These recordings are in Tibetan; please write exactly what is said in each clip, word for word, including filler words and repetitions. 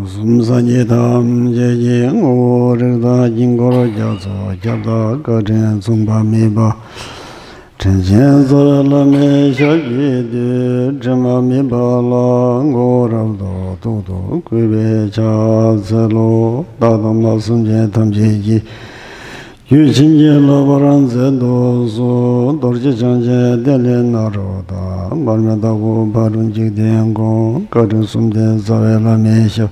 གསུམ་སངས་རྒྱས་ཐམས་ཅད་ཀྱི་ངོ་བོ། རིགས་དང་དཀྱིལ་འཁོར་རྒྱ་མཚོ་ཁྱབ་བདག་བཀའ་དྲིན་མཚུངས་པ་མེད་པ། དྲིན་ཅན་རྩ་བའི་བླ་མའི་ཞབས་ཀྱི་མཐིལ། དྲི་མ་མེད་པ་ལ་མགོ་བོ་རབ་ཏུ་གཏུག་ཏུ་གུས་པས་ཕྱག་འཚལ་ལོ། བདག་དང་མ་སེམས་ཅན་ཐམས་ཅད་ཀྱི། རྒྱུད་བྱིན་གྱིས་བརླབ་པར་མཛད་དུ་གསོལ། རྡོ་རྗེ་འཆང་ཆེན་ཏེ་ལོ་ནཱ་རོ་དང་། མར་མི་དྭགས་པོ་ཕ་རོལ་འཇིག་རྟེན་མགོན། བཀའ་དྲིན་གསུམ་ལྡན་རྩ་བའི་བླ་མའི་ཞབས།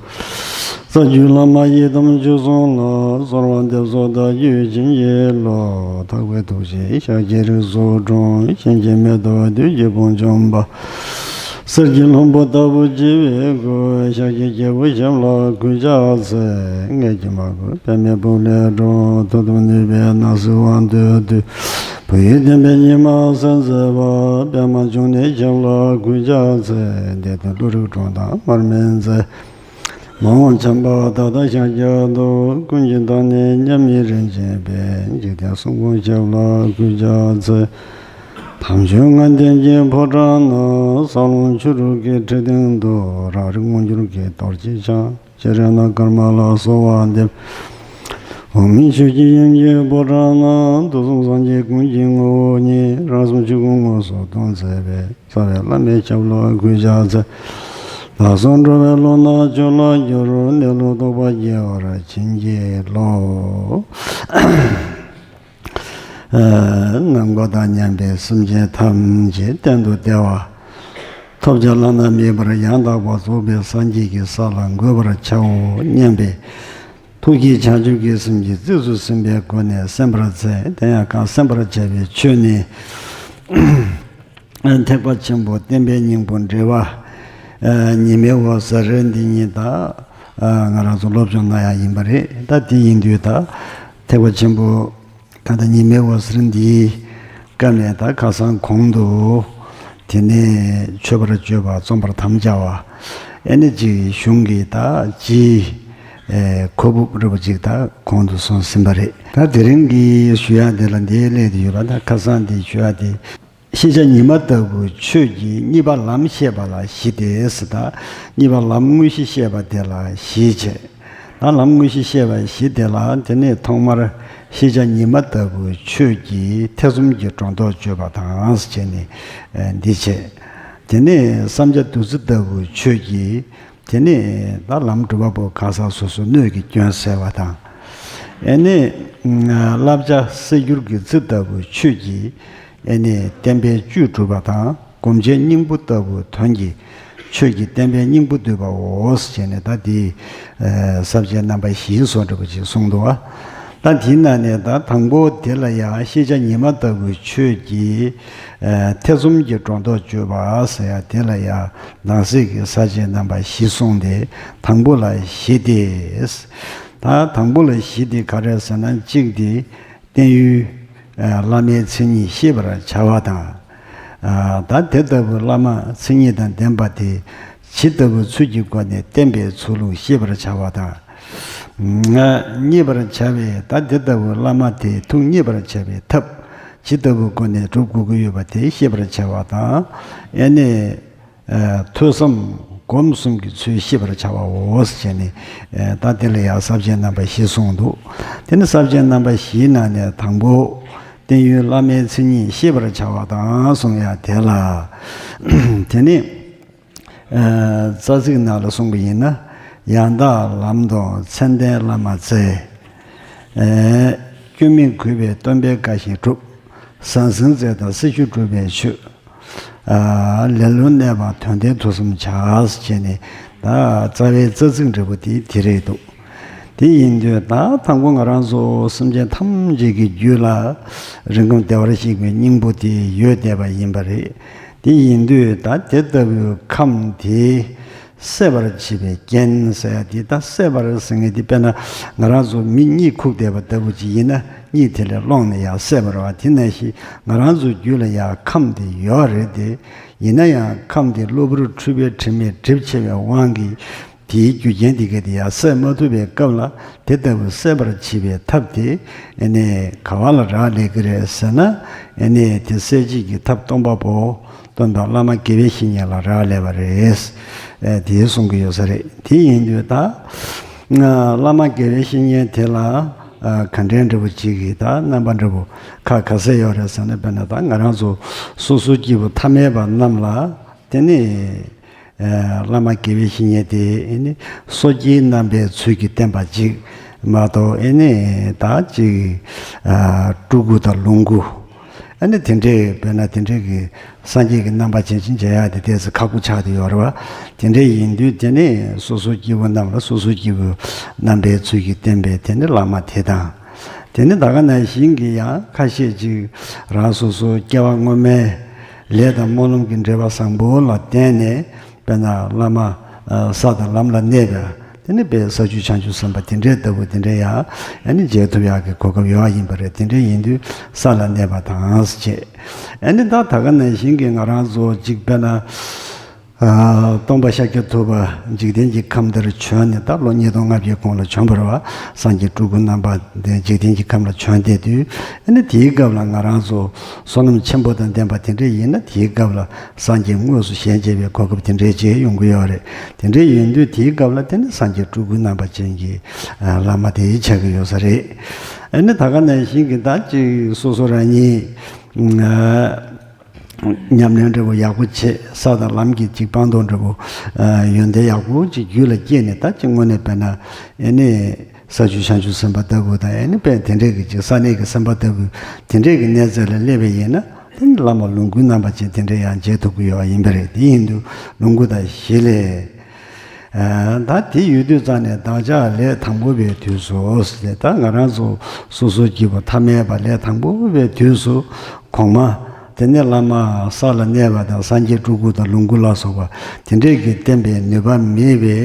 རྩ་བརྒྱུད་བླ་མ་ཡི་དམ་བཅུ་གསུམ་ལ། གསོལ་བ་འདེབས་སོ་བདག་རྒྱུད་བྱིན་གྱིས་རློབས། ཐེག་པའི་ཐུགས་རྗེས་ཤཱཀྱའི་རིགས་སུ་འཁྲུངས། གཤིན་རྗེ་མེ་ཏོག་བདུད་ཀྱི་དཔུང་འཇོམས་པ། གསེར་གྱི་ལྷུན་པོ་ལྟ་བུ་བརྗིད་པའི་སྐུ། ཤཱཀྱའི་རྒྱལ་པོའི་ཞབས་ལ་གུས་ཕྱག་འཚལ། མངལ་གྱི་མ་གོས་པདྨའི་སྦུབས་ལས་འཁྲུངས། མཐུ་སྟོབས་ནུས་པའི་སྣང་སྲིད་དབང་སྡུད་བདུད། བུ་ཡི་བསྟན་པའི་ཉི་མ་གསལ་མཛད་པ། པདྨ་འབྱུང་གནས་ཞབས་ལ་གུས་ཕྱག་འཚལ། འདི་ལྟར་ཀླུ་རིགས་འཁྲུངས་དང་མར་མེ་མཛད། མ་འོངས་བྱམས་པ་ད་ལྟ་ཤཱཀྱ་ཐུབ། ཀུན་གྱི་བདག་ཉིད་མཉམ་མེད་རིན་ཆེན་དཔལ། འཇིག་རྟེན་གསུམ་མགོན་ཞབས་ལ་གུས་ཕྱག་འཚལ། དམ་ཆོས་ལྔ་ལྡན་གྱི་ཕོ་བྲང་ན། ས་ལོངས་ཆུ་རུད་ཀྱི་ཁྲི་སྟེང་དུ། རང་རིག་དབང་སྒྱུར་གྱི་རྡོ་རྗེ་འཆང་། སྤྱན་རས་གཟིགས་ཀརྨ་ལ་གསོལ་བ་འདེབས། འོག་མིན་ཆོས་ཀྱི་དབྱིངས་ཀྱི་ཕོ་བྲང་ན། དུས་གསུམ་སངས་རྒྱས་ཀུན་གྱི་ངོ་བོ་ཉིད། རང་གསུང་ཆོས་སྐུ་དངོས་སུ་སྟོན་མཛད་པའི། རྩ་བའི་བླ་མའི་ཞབས་ལ་གུས་ཕྱག་འཚལ། ལག་སོགས་འགྲོ་བའི་ལུས་ནང་ཆོས་ལ་བསྒྱུར། གནས་ལུགས་རྟོགས་པ་སྐྱེ་བར་བྱིན་གྱིས་རློབས། ནམ་མཁའ་དང་མཉམ་པའི་སེམས་ཅན་ཐམས་ཅད་གཏན་དུ་བདེ་བ། ཐོབ་བྱ་བླ་ན་མེད་པར་ཡང་དག་པར་རྫོགས་པའི་སངས་རྒྱས་ཀྱི་ས་ལ་འགོད་པར་བྱའོ་སྙམ་པའི་ཐུགས་ཀྱི་བྱང་ཆུབ་ཀྱི་སེམས་ཀྱིས་རྩིས་སུ་ཟིན་པའི་སྒོ་ནས་གསན་པར་འཚལ། དེ་ཡང་གང་གསན་པར་བྱ་བའི་ཆོས་ནི། ཐེག་པ་ཆེན་པོ་བསྟན་པའི་སྙིང་པོ་འགྲེལ་པ། ཉི་མའི་འོད་ཟེར་འདི་ཉིད་ད། ང་རང་ཚོ་སློབ་སྦྱོང་གནང་ཡག་ཡིན་པ་རེད། ད་དེ་ཡིན་དུས་ད། ཐེག་པ་ཆེན་པོ། ད་ལྟ་ཉི་མའི་འོད་ཟེར་འདིའི་སྐབས་ནས་ད་ཁ་སང་གོང་དུ། དེ་ནས་མཆོད་པར་བརྗོད་པ་རྩོམ་པར་དམ་བཅའ་བ། ཨེ་ནི་ཅིག་གཞུང་གི་ད་ཅི། ཁོ་བུབ་རི་བོ་ཅིག་ད་གོང་དུ་སོང་ཟིན་པ་རེད། ད་དེ་རིང་གི་ཞུ་ཡག་དེ་ལ་འདི་སླེབས་དེ་ཡོད་ལ། ད་ཁ་སང་འདི་ཞུ་ཡག་དེ། ཤེས་བྱ་ཉིད་མ་ལྟ་བུའི་ཆོས་ཀྱི་གཉིས་པ་ལམ་བཤད་པ་ལ་གཞི་དེ་ཟེར། ད་གཉིས་པ་ལམ་དངོས་གཞི་བཤད་པ་དེ་ལ་གཞི་བྱས། ད་ལམ་དངོས་གཞི་བཤད་པ་གཞི་དེ་ལ། དེ་ནས་ཐོག་མར་ཤེས་བྱ་ཉིད་མ་ལྟ་བུའི་ཆོས་ཀྱི་ཐེ་ཚོམ་གྱི་སྒྲོ་འདོགས་གཅོད་པ་དང་ཟེར་བྱས་ནས་འདི་བྱས། དེ་ནས་བསམ་བྱ་བདུད་རྩི་ལྟ་བུའི་ཆོས་ཀྱི། དེ་ནས་ད་ལམ་སྒྲུབ་པ་པོ་གང་ཟག་སོ་སོའི་སྣོད་ཀྱི་སྐྱོན་སེལ་བ་དང་། ཨེ་ནས་བསླབ་བྱ་གསེར་འགྱུར་གྱི་རྩི་ལྟ་བུའི་ཆོས་ཀྱི། ཨེ་ནས་བསྟན་པའི་བཅུད་སྒྲུབ་པ་དང་། སྒོམ་བྱེད་སྙིང་པོ་ལྟ་བུའི་དོན་གྱི་ཆོས་ཀྱི་བསྟན་པའི་སྙིང་པོ་བསྡུས་པའོ་ཟེར་བྱས་ནས། ད་དེ་ས་བཅད་རྣམ་པ་བཞིའི་བཟོ་འདྲ་པོ་ཅིག་གསུངས་འདུག་བ། ད་དེའི་ནང་ནས་ད་དང་པོ་དེ་ལ་ཡང་ཤེས་བྱ་ཉིད་མ་ལྟ་བུའི་ཆོས་ཀྱི་ཐེ་ཚོམ་གྱི་སྒྲོ་འདོགས་གཅོད་པ་ཟེར་ཡ་དེ་ལ་ཡང་ནང་གསེས་ཀྱི་ས་བཅད་རྣམ་པ་བཞི་གསུངས་ཏེ། དང་པོ་ལ་གཞི་དེ། ད་དང་པོ་ལ་གཞི་དེ་ག་རེ་ཟེར་ན། གཅིག་དེ་བསྟན་ཡུལ་བླ་མའི་མཚན་ཉིད་ཤེས་པར་བྱ་བ་དང་། ད་དེ་ལྟ་བུའི་བླ་མ་མཚན་ཉིད་དང་ལྡན་པ་དེ་ཇི་ལྟ་བུའི་ཚུལ་གྱི་སྒོ་ནས་བསྟན་པའི་ཚུལ་ལུགས་ཤེས་པར་བྱ་བ་དང་། མཉེས་པར་བྱ་བའི། ད་དེ་ལྟ་བུའི་བླ་མ་དེ་ཐུགས་མཉེས་པར་བྱ་བའི་ཐབས་ཇི་ལྟ་བུའི་སྒོ་ནས་སྒྲུབ་དགོས་ཀྱི་ཡོད་པ་དེ་ཤེས་པར་བྱ་བ་དང་། ཨེ་ནས། ཐོས་བསམ་སྒོམ་གསུམ་གྱི་ཚུལ་ཤེས་པར་བྱ་བའོ་ཟེར་བྱས་ནས། ད་དེ་ལ་ཡང་ས་བཅད་རྣམ་པ་བཞི་གསུངས་འདུག་དེ་ནི་ས་བཅད་རྣམ་པ་བཞིའི་ནང་ནས་དང་པོ་བསྟན་ཡུལ་བླ་མའི་མཚན་ཉིད་ཤེས་པར་བྱ་བ་དང་གསུངས་ཡ་དེ་ལ། དེ་ནི་རྩ་ཚིག་ནང་ལ་གསུངས་པ་ཡིན་ན། ཡང་དག་ལམ་དང་མཚན་ལྡན་བླ་མ་བཙལ། སྐྱོན་མེད་གུས་པས་སྟོན་པའི་བཀའ་བཞིན་སྒྲུབ། ཟང་ཟིང་རྫས་དང་སྲི་ཞུ་སྒྲུབ་པའི་ཆོས། ལེ་ལོ་གནས་པ་དོན་ལྡན་ཐོས་བསམ་བྱ་ཟེར་བྱས་ནས། ད་རྩ་བའི་རྩ་ཚིག་འབྲས་བུ་དེ་དེ་རེད་འདུག་དེ་ཡིན་དུས་ད་དང་པོ་ང་རང་ཚོ་སེམས་ཅན་ཐམས་ཅད་ཀྱི་རྒྱུད་ལ་རིང་ཁམས་བདེ་བར་གཤེགས་པའི་སྙིང་པོ་དེ་ཡོད་བསྡད་པ་ཡིན་པ་རེད། དེ་ཡིན་དུས་ད་དེ་ལྟ་བུའི་ཁམས་དེ་སད་པར་བྱེད་པའི་རྐྱེན་ཟེར་ཡ་དེ། ད་སད་པར་ཟེར་མཁན་དེ་དཔེར་ན་ང་རང་ཚོ་མི་གཉིད་ཁུག་བསྡད་པ་ལྟ་བུ་ཅིག་ཡིན་ན། གཉིད་དེ་ལས་སློང་ནས་ཡར་སད་པར་བ། དེ་ནང་བཞིན་ང་རང་ཚོའི་རྒྱུད་ལ་ཡང་ཁམས་དེ་ཡོད་རེད་དེ། ཡིན་ན་ཡང་ཁམས་དེ་གློ་བུར་འཁྲུལ་པའི་དྲི་མས་སྒྲིབ་ཆེ་བའི་དབང་གིས། དེའི་རྒྱུ་རྐྱེན་དེ་ག་དེ་ཡར་སད་མ་ཐུབ་པའི་སྐབས་ལ། དེ་ལྟ་བུ་སད་པར་བྱེད་པའི་ཐབས་དེ་ཨ་ནི་ག་བ་ལ་རག་ལས་ཀྱི་རེད་ཟེར་ན། ཨ་ནི་དེ་སད་བྱེད་ཀྱི་ཐབས་སྟོང་པ་པོ། སྟོན་པ་བླ་མ་དགེ་བའི་བཤེས་གཉེན་ལ་རག་ལས་པ་རེད། ཨ་དེ་གསུང་གི་ཡོད་ས་རེད། དེ་ཡིན་དུས་ད་ཨ་བླ་མ་དགེ་བའི་བཤེས་གཉེན་དེ་ལ་ཨ་ག་འདྲའི་འདྲ་པོ་ཅིག་གི་ད་རྣམ་པ་འདྲ་པོ་ཁ་ག་ཚད་ཡོད་རེད་ཟེར་ན། དཔེར་ན་ད་ང་རང་ཚོ་སོ་སོའི་སྐྱེས་བུ་ཐ་མལ་པ་རྣམས་ལ་དེ་ནི་ཨ་བླ་མ་དགེ་བའི་བཤེས་གཉེན་དེ་ཨེ་ནི་སོ་སྐྱེའི་རྣམ་པའི་ཚུལ་གྱིས་བསྟན་པ་ཅིག་མ་གཏོགས། ཨེ་ནི་ད་ཅིག་ཨ་སྤྲུལ་སྐུ་དང་ལོངས་སྐུ། ཨ་ནི་དེ་འདྲའི་དཔེར་ན་དེ་འདྲའི་གི་སངས་རྒྱས་ཀྱི་རྣམ་པ་ཅན་ཅིག་མཇལ་ཡག་དེ་ཏོག་ཙམ་ཁག་པོ་ཆགས་བསྡད་ཡོད་རེད་བ། དེ་འདྲའི་ཡིན་དུས་དེ་ནི་སོ་སོའི་སྐྱེས་བུ་རྣམས་ལ་སོ་སོའི་སྐྱེས་བུ་རྣམ་པའི་ཚུལ་གྱིས་བསྟན་པའི་དེ་ནི་བླ་མ་དེ་དང་། དེ་ནི་ད་ག་ནང་བཞིན་གྱི་ཡང་ཁ་ཤས་ཅིག་རང་སོ་སོའི་སྐྱེ་བ་སྔོན་མའི་ལས་དང་སྨོན་ལམ་གྱི་འབྲེལ་བ་བཟང་པོ་ལ་བརྟེན་ནས། དཔེར་ན་བླ་མ་ཨ་ས་དང་ལམ་ལ་གནས་པའི་དེ་ནི་དཔེ་ས་བཅུ་བྱང་ཆུབ་སེམས་དཔའ་དེ་འདྲའི་ལྟ་བུ་དེ་འདྲའི་ཡང་ཨ་ནི་མཇལ་ཐུབ་ཡག་གི་གོ་སྐབས་ཡོད་པ་ཡིན་པ་རེད། དེ་འདྲའི་ཡིན་དུས་ས་ལ་གནས་པ་དང་ཅེས། ཨ་ནི་ད་ད་ག་ནང་བཞིན་གྱི་ང་རང་ཚོ་གཅིག་དཔེར་ན་ཨ་སྟོན་པ་ཤཱཀྱ་ཐུབ་པ་འཇིག་རྟེན་གྱི་ཁམས་འདིར་བྱོན་ནས། ད་ལོ་ཉིས་སྟོང་ལྔ་བརྒྱའི་གོང་ལ་བྱོན་པ་རེད་བ། སངས་རྒྱས་སྤྲུལ་སྐུ་རྣམ་པ་འདི་འཇིག་རྟེན་གྱི་ཁམས་ལ་བྱོན་བསྡད་དུས། ཨ་ནི་དེའི་སྐབས་ལ་ང་རང་ཚོ་བསོད་ནམས་ཆེན་པོ་དང་ལྡན་པ་དེ་འདྲ་ཡིན་ན། དེའི་སྐབས་ལ་སངས་རྒྱས་དངོས་སུ་ཞལ་མཇལ་བའི་གོ་སྐབས་དེ་འདྲའི་ཅིག་ཡོང་གི་ཡོད་རེད། དེ་འདྲའི་ཡིན་དུས་དེའི་སྐབས་ལ་དེ་ནི་སངས་རྒྱས་སྤྲུལ་སྐུ་རྣམ་པ་ཅན་གྱི་ཨ་བླ་མ་དེ་ཆགས་ཀྱི་ཡོད་ས་རེད། ཨ་ནི་ད་ག་ནང་བཞིན་གྱི་ད་ཅིག་སོ་སོ་རང་ཉིད་ཨ་ཉམས་ལེན་འདྲ་པོ་ཡག་པོ་བྱེད། ས་དང་ལམ་གྱི་ཅིག་སྤངས་རྟོགས་འདྲ་པོ་ཨ་ཡོན་ཏན་ཡག་པོ་ཅིག་རྒྱུད་ལ་སྐྱེས་ནས། ད་ཅིག་དངོས་གནས་དཔེར་ན་ཨེ་ནི་ས་བཅུ་བྱང་ཆུབ་སེམས་དཔའ་ལྟ་བུ་དང་། ཨེ་ནི་དཔེ་དེ་འདྲའི་གི་ཅིག་ས་གནས་ཀྱི་སེམས་དཔའ་ལྟ་བུ་དེ་འདྲའི་གི་གནས་ཚད་ལ་སླེབས་པ་ཡིན་ན། དེ་ནི་བླ་མ་ལོངས་སྐུའི་རྣམ་པ་ཅན་དེ་འདྲ་ཡང་མཇལ་ཐུབ་ཀྱི་ཡོད་པ་ཡིན་པ་རེད། དེ་ཡིན་དུས་ལོངས་སྐུ་དང་ཞི་ལྷས། ཨ་ད་དེ་ཡོད་དུས་ཙང་ནས། བདག་ཅག་ལས་དང་པོ་པའི་དུས་སུ་ཟེར། ད་ང་རང་ཚོ་སོ་སོའི་སྐྱེས་བུ་ཐ་མལ་པ་ལས་དང་པོ་པའི་དུས་སུ་གོང་མ་དེ་ནས་བླ་མ་ས་ལ་གནས་པ་དང་། སངས་རྒྱས་སྤྲུལ་སྐུ་དང་ལོངས་སྐུ་ལ་སོགས་པ་དེ་འདྲས་ཀྱིས་བསྟན་པའི་ནུས་པ་མེད་པའི་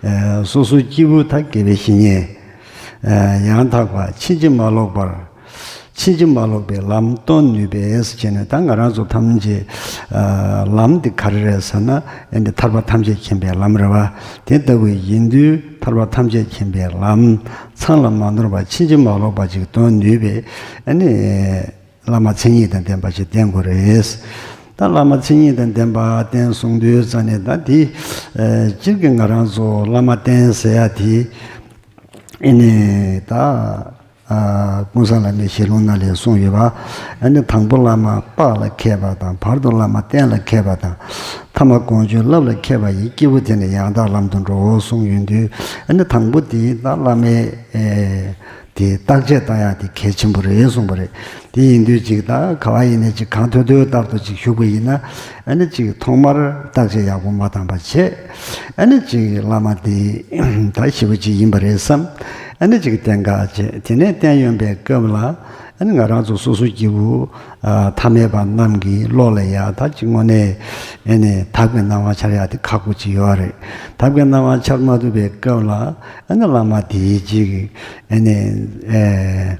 ཨ་སོ་སོའི་སྐྱེས་བུ་ད་དགེ་བའི་བཤེས་གཉེན་ཨ་ཡང་དག་པ་ཕྱིན་ཅི་མ་ལོག་པར། ཕྱིན་ཅི་མ་ལོག་པའི་ལམ་སྟོན་ནུས་པས་ཟེར་བྱས་ནས། ད་ང་རང་ཚོ་ཐམས་ཅད་ཨ་ལམ་འདི་ག་རེ་རེད་ཟེར་ན། ཨེ་འདི་ཐར་པ་ཐམས་ཅད་མཁྱེན་པའི་ལམ་རེད་བ། དེ་ལྟ་བུ་ཡིན་དུས་ཐར་པ་ཐམས་ཅད་མཁྱེན་པའི་ལམ་ཚང་ལ་མ་ནོར་བ་ཕྱིན་ཅི་མ་ལོག་པ་ཅིག་སྟོན་ནུས་པའི་ཨ་ནི་བླ་མ་མཚན་ཉིད་དང་ལྡན་པ་ཞིག་བསྟེན་དགོས་རེད། ད་བླ་མ་མཚན་ཉིད་དང་ལྡན་པ་བསྟེན་གསུང་དུས་ཙ་ནས། ད་དེ་ཨ་སྤྱིར་གྱི་ང་རང་ཚོ་བླ་མ་བསྟེན་ཟེར་ཡ་དེ་ཨེ་ནི་ད། ཨ་ཀུན་བཟང་བླ་མའི་ཞལ་ལུང་ནང་ལས་གསུངས་ཡོད་པ། ཨ་ནི་དང་པོ་བླ་མ་བརྟག་ལ་མཁས་པ་དང་། བར་དུ་བླ་མ་བསྟེན་ལ་མཁས་པ་དང་། ཐ་མ་དགོངས་སྤྱོད་བསླབ་ལ་མཁས་པ་ཡིས། སྐྱེས་བུ་དེ་ནི་ཡང་དག་ལམ་དུ་འགྲོ། གསུངས་ཡོད་དུས། ཨ་ནི་དང་པོ་དེ་ད་བླ་མའི་ཨེ་དེ་བརྟག་དཔྱད་བཏང་ཡག་དེ་གལ་ཆེན་པོ་རེད་གསུངས་པ་རེད། དེ་ཡིན་དུས་ཅིག་ད་ག་བ་ཡིན་ནའི་ཅིག་གང་ཐོས་ཐོས་ལྟར་དུ་ཅིག་བཞུགས་པ་ཡིན་ན། ཨ་ནི་ཅིག་ཐོག་མར་བརྟག་དཔྱད་ཡག་པོ་མ་བཏང་པ་བྱས། ཨ་ནི་ཅིག་བླ་མ་དེ་ད་ཞེ་པོ་ཅིག་ཡིན་པ་རེད་བསམ། ཨ་ནི་ཅིག་བསྟེན་ག་བྱས། དེ་ནས་བསྟེན་ཡོང་པའི་སྐབས་ལ། ཨ་ནི་ང་རང་ཚོ་སོ་སོ་སྐྱེ་བོ་ཨ་ཐ་མལ་པ་རྣམས་ཀྱི་བློ་ལ་ཡ་ད་ཅིག་དངོས་གནས་ཨ་ནི་ཐབས་ཀྱི་སྣང་བ་འཆར་ཡག་དེ་ཁག་པོ་ཅིག་ཡོད་རེད། ཐབས་ཀྱི་སྣང་བ་འཆར་མ་ཐུབ་པའི་སྐབས་ལ། ཨ་ནི་བླ་མ་དེའི་ཅིག་ཨ་ནི་ཨེ།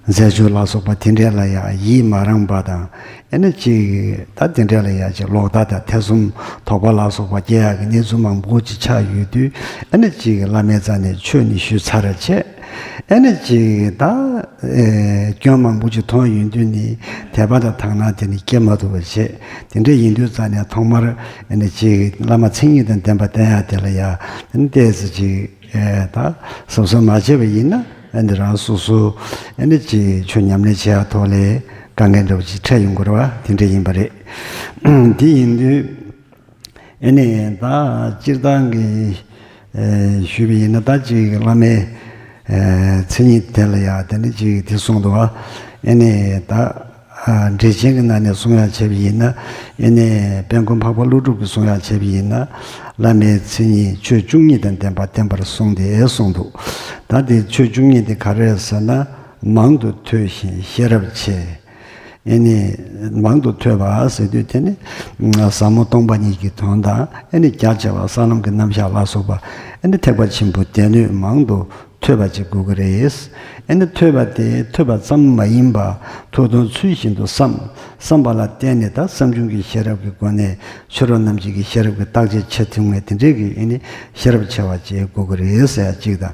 རྫས་སྦྱོར་ལ་སོགས་པ་དེ་འདྲས་ལ་ཡང་ཡིད་མ་རངས་པ་དང་། ཨ་ནི་ཅིག་ད་དེ་འདྲས་ལ་ཡང་ཅིག་ལོག་ལྟ་དང་ཐེ་ཚོམ་དོགས་པ་ལ་སོགས་པ་སྐྱེ་ཡག་གི་གནས་ཚུལ་མང་པོ་ཅིག་ཆགས་ཡོད་དུས། ཨ་ནི་ཅིག་བླ་མའི་རྩ་ནས་ཆོས་ནི་ཞུས་ཚར་བྱས། ཨ་ནི་ཅིག་ད་ཨེ་སྐྱོན་མང་པོ་ཅིག་མཐོང་ཡོང་དུས་ནི། དད་པ་དང་དག་སྣང་དེ་ནི་སྐྱེ་མ་ཐུབ་པ་བྱས། དེ་འདྲས་ཡིན་དུས་རྩ་ནས་ཐོག་མར་ཨ་ནི་ཅིག་བླ་མ་མཚན་ཉིད་དང་ལྡན་པ་བསྟེན་ཡག་དེ་ལ་ཡང་ཨ་ནི་ཏོག་ཙམ་ཅིག་ཨེ་ད་གཟབ་གཟབ་མ་བྱས་པ་ཡིན་ན། ཨ་ནི་རང་སོ་སོ་ཨ་ནི་ཅིག་ཆོས་ཉམས་ལེན་བྱེད་ཡག་ཐོག་ལ་དཀའ་ངལ་འདྲ་པོ་ཅིག་འཕྲད་ཡོང་གི་རེད་བ། དེ་འདྲ་ཡིན་པ་རེད། དེ་ཡིན་དུས་ཨ་ནི་ད་སྤྱིར་བཏང་གི་ཨེ་ཞུས་པ་ཡིན་ན། ད་ཅིག་བླ་མའི་ཨེ་མཚན་ཉིད་དེ་ལ་ཡ་དེ་ནི་ཅིག་དེ་གསུངས་འདུག་བ། ཨ་ནི་ད། ཨ་འགྲེལ་ཆེན་གྱི་ནང་ནས་གསུང་ཡག་བྱས་པ་ཡིན་ན། ཨེ་ནས་དཔལ་མགོན་འཕགས་པ་ཀླུ་སྒྲུབ་ཀྱིས་གསུང་ཡག་བྱས་པ་ཡིན་ན། བླ་མའི་མཚན་ཉིད་ཆོས་བཅུ་གཉིས་དང་ལྡན་པ་བསྟེན་པར་གསུངས་ཏེ་གསུངས་འདུག་ད་དེ་ཆོས་བཅུ་གཉིས་དེ་ག་རེ་རེད་ཟེར་ན། མང་དུ་ཐོས་ཤིང་ཤེས་རབ་ཆེ། ཨེ་ནས་མང་དུ་ཐོས་པ་ཟེར་དུས་དེ་ནི་ཟབ་མོ་སྟོང་པ་ཉིད་ཀྱི་དོན་དང་། ཨེ་ནས་རྒྱ་ཆེ་བ་ས་ལམ་གྱི་རྣམ་གཞག་ལ་སོགས་པ། ཨེ་ནས་ཐེག་པ་ཆེན་པོའི་སྡེ་སྣོད་མང་དུ་ཐོས་པ་ཅིག་དགོས་ཀྱི་རེད། ཨ་ནི་ཐོས་པ་དེ་ཐོས་པ་ཙམ་མ་ཡིན་པ། ཐོས་དོན་ཚུལ་བཞིན་དུ་བསམ། བསམ་པ་ལ་བརྟེན་ནས་ད་བསམ་བྱུང་གི་ཤེས་རབ་ཀྱི་སྒོ་ནས་ཕྱི་རོལ་རྣམ་འབྱེད་ཀྱི་ཤེས་རབ་ཀྱི་བརྟག་དཔྱད་བྱེད་ཐུབ་མཁན་དེ་འདྲའི་གི་ཨ་ནི་ཤེས་རབ་ཆེ་བ་ཅིག་དགོས་ཀྱི་རེད་ཟེར་ཡ་གཅིག་དང་།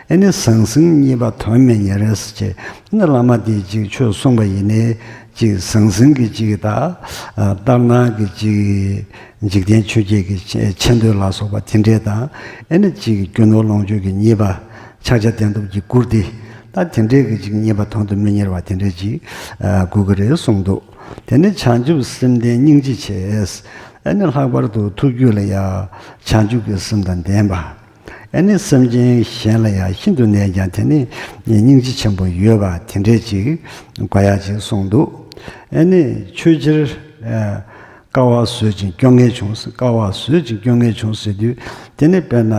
ཨ་ནི་ཟང་ཟིང་གཉིས་པ་དོན་མེད་ཉེར་ཟེར་བྱས། ཨ་ནི་བླ་མ་དེས་ཅིག་ཆོས་གསུངས་པ་ཡིན་ནའི། ཅིག་ཟང་ཟིང་གི་ཅིག་ད་ལྟར་སྣང་གི་ཅིག་འཇིག་རྟེན་ཆོས་བརྒྱད་ཀྱི་ཆེ་མཐོང་ལ་སོགས་པ་དེ་འདྲས་དང་། ཨེ་ནི་ཅིག་རྒྱུ་ནོར་ལོངས་སྤྱོད་ཀྱི་རྙེད་པ་ཕྱག་རྒྱ་བརྟན་ཐོབ་ཀྱིས་བསྐུར་ཏེ། ད་དེ་འདྲས་ཀྱི་ཅིག་རྙེད་པ་དོན་དུ་མི་གཉེར་བ་དེ་འདྲས་ཅིག་དགོས་ཀྱི་རེད་གསུངས་འདུག་དེ་ནས་བྱང་ཆུབ་སེམས་ལྡན་སྙིང་རྗེ་ཆེ། ཨེ་ནི་ལྷག་པར་དུ་ཐུགས་རྒྱུད་ལ་ཡང་བྱང་ཆུབ་ཀྱི་སེམས་དང་ལྡན་པ། ཨེ་ནི་སེམས་ཅན་གཞན་ལ་ཡང་ཤིན་ཏུ་ནས་ཀྱང་དེ་ནི་སྙིང་རྗེ་ཆེན་པོ་ཡོད་པ་དེ་འདྲས་ཅིག་དགོས་ཡ་ཅིག་གསུངས་འདུག་ཨེ་ནི་ཆོས་ཕྱིར་ཨ་དཀའ་བ་བཟོད་ཅིང་སྐྱོ་ངལ་བྱུང་། དཀའ་བ་བཟོད་ཅིང་སྐྱོ་ངལ་བྱུང་ཟེར་དུས། དེ་ནི་དཔེར་ན་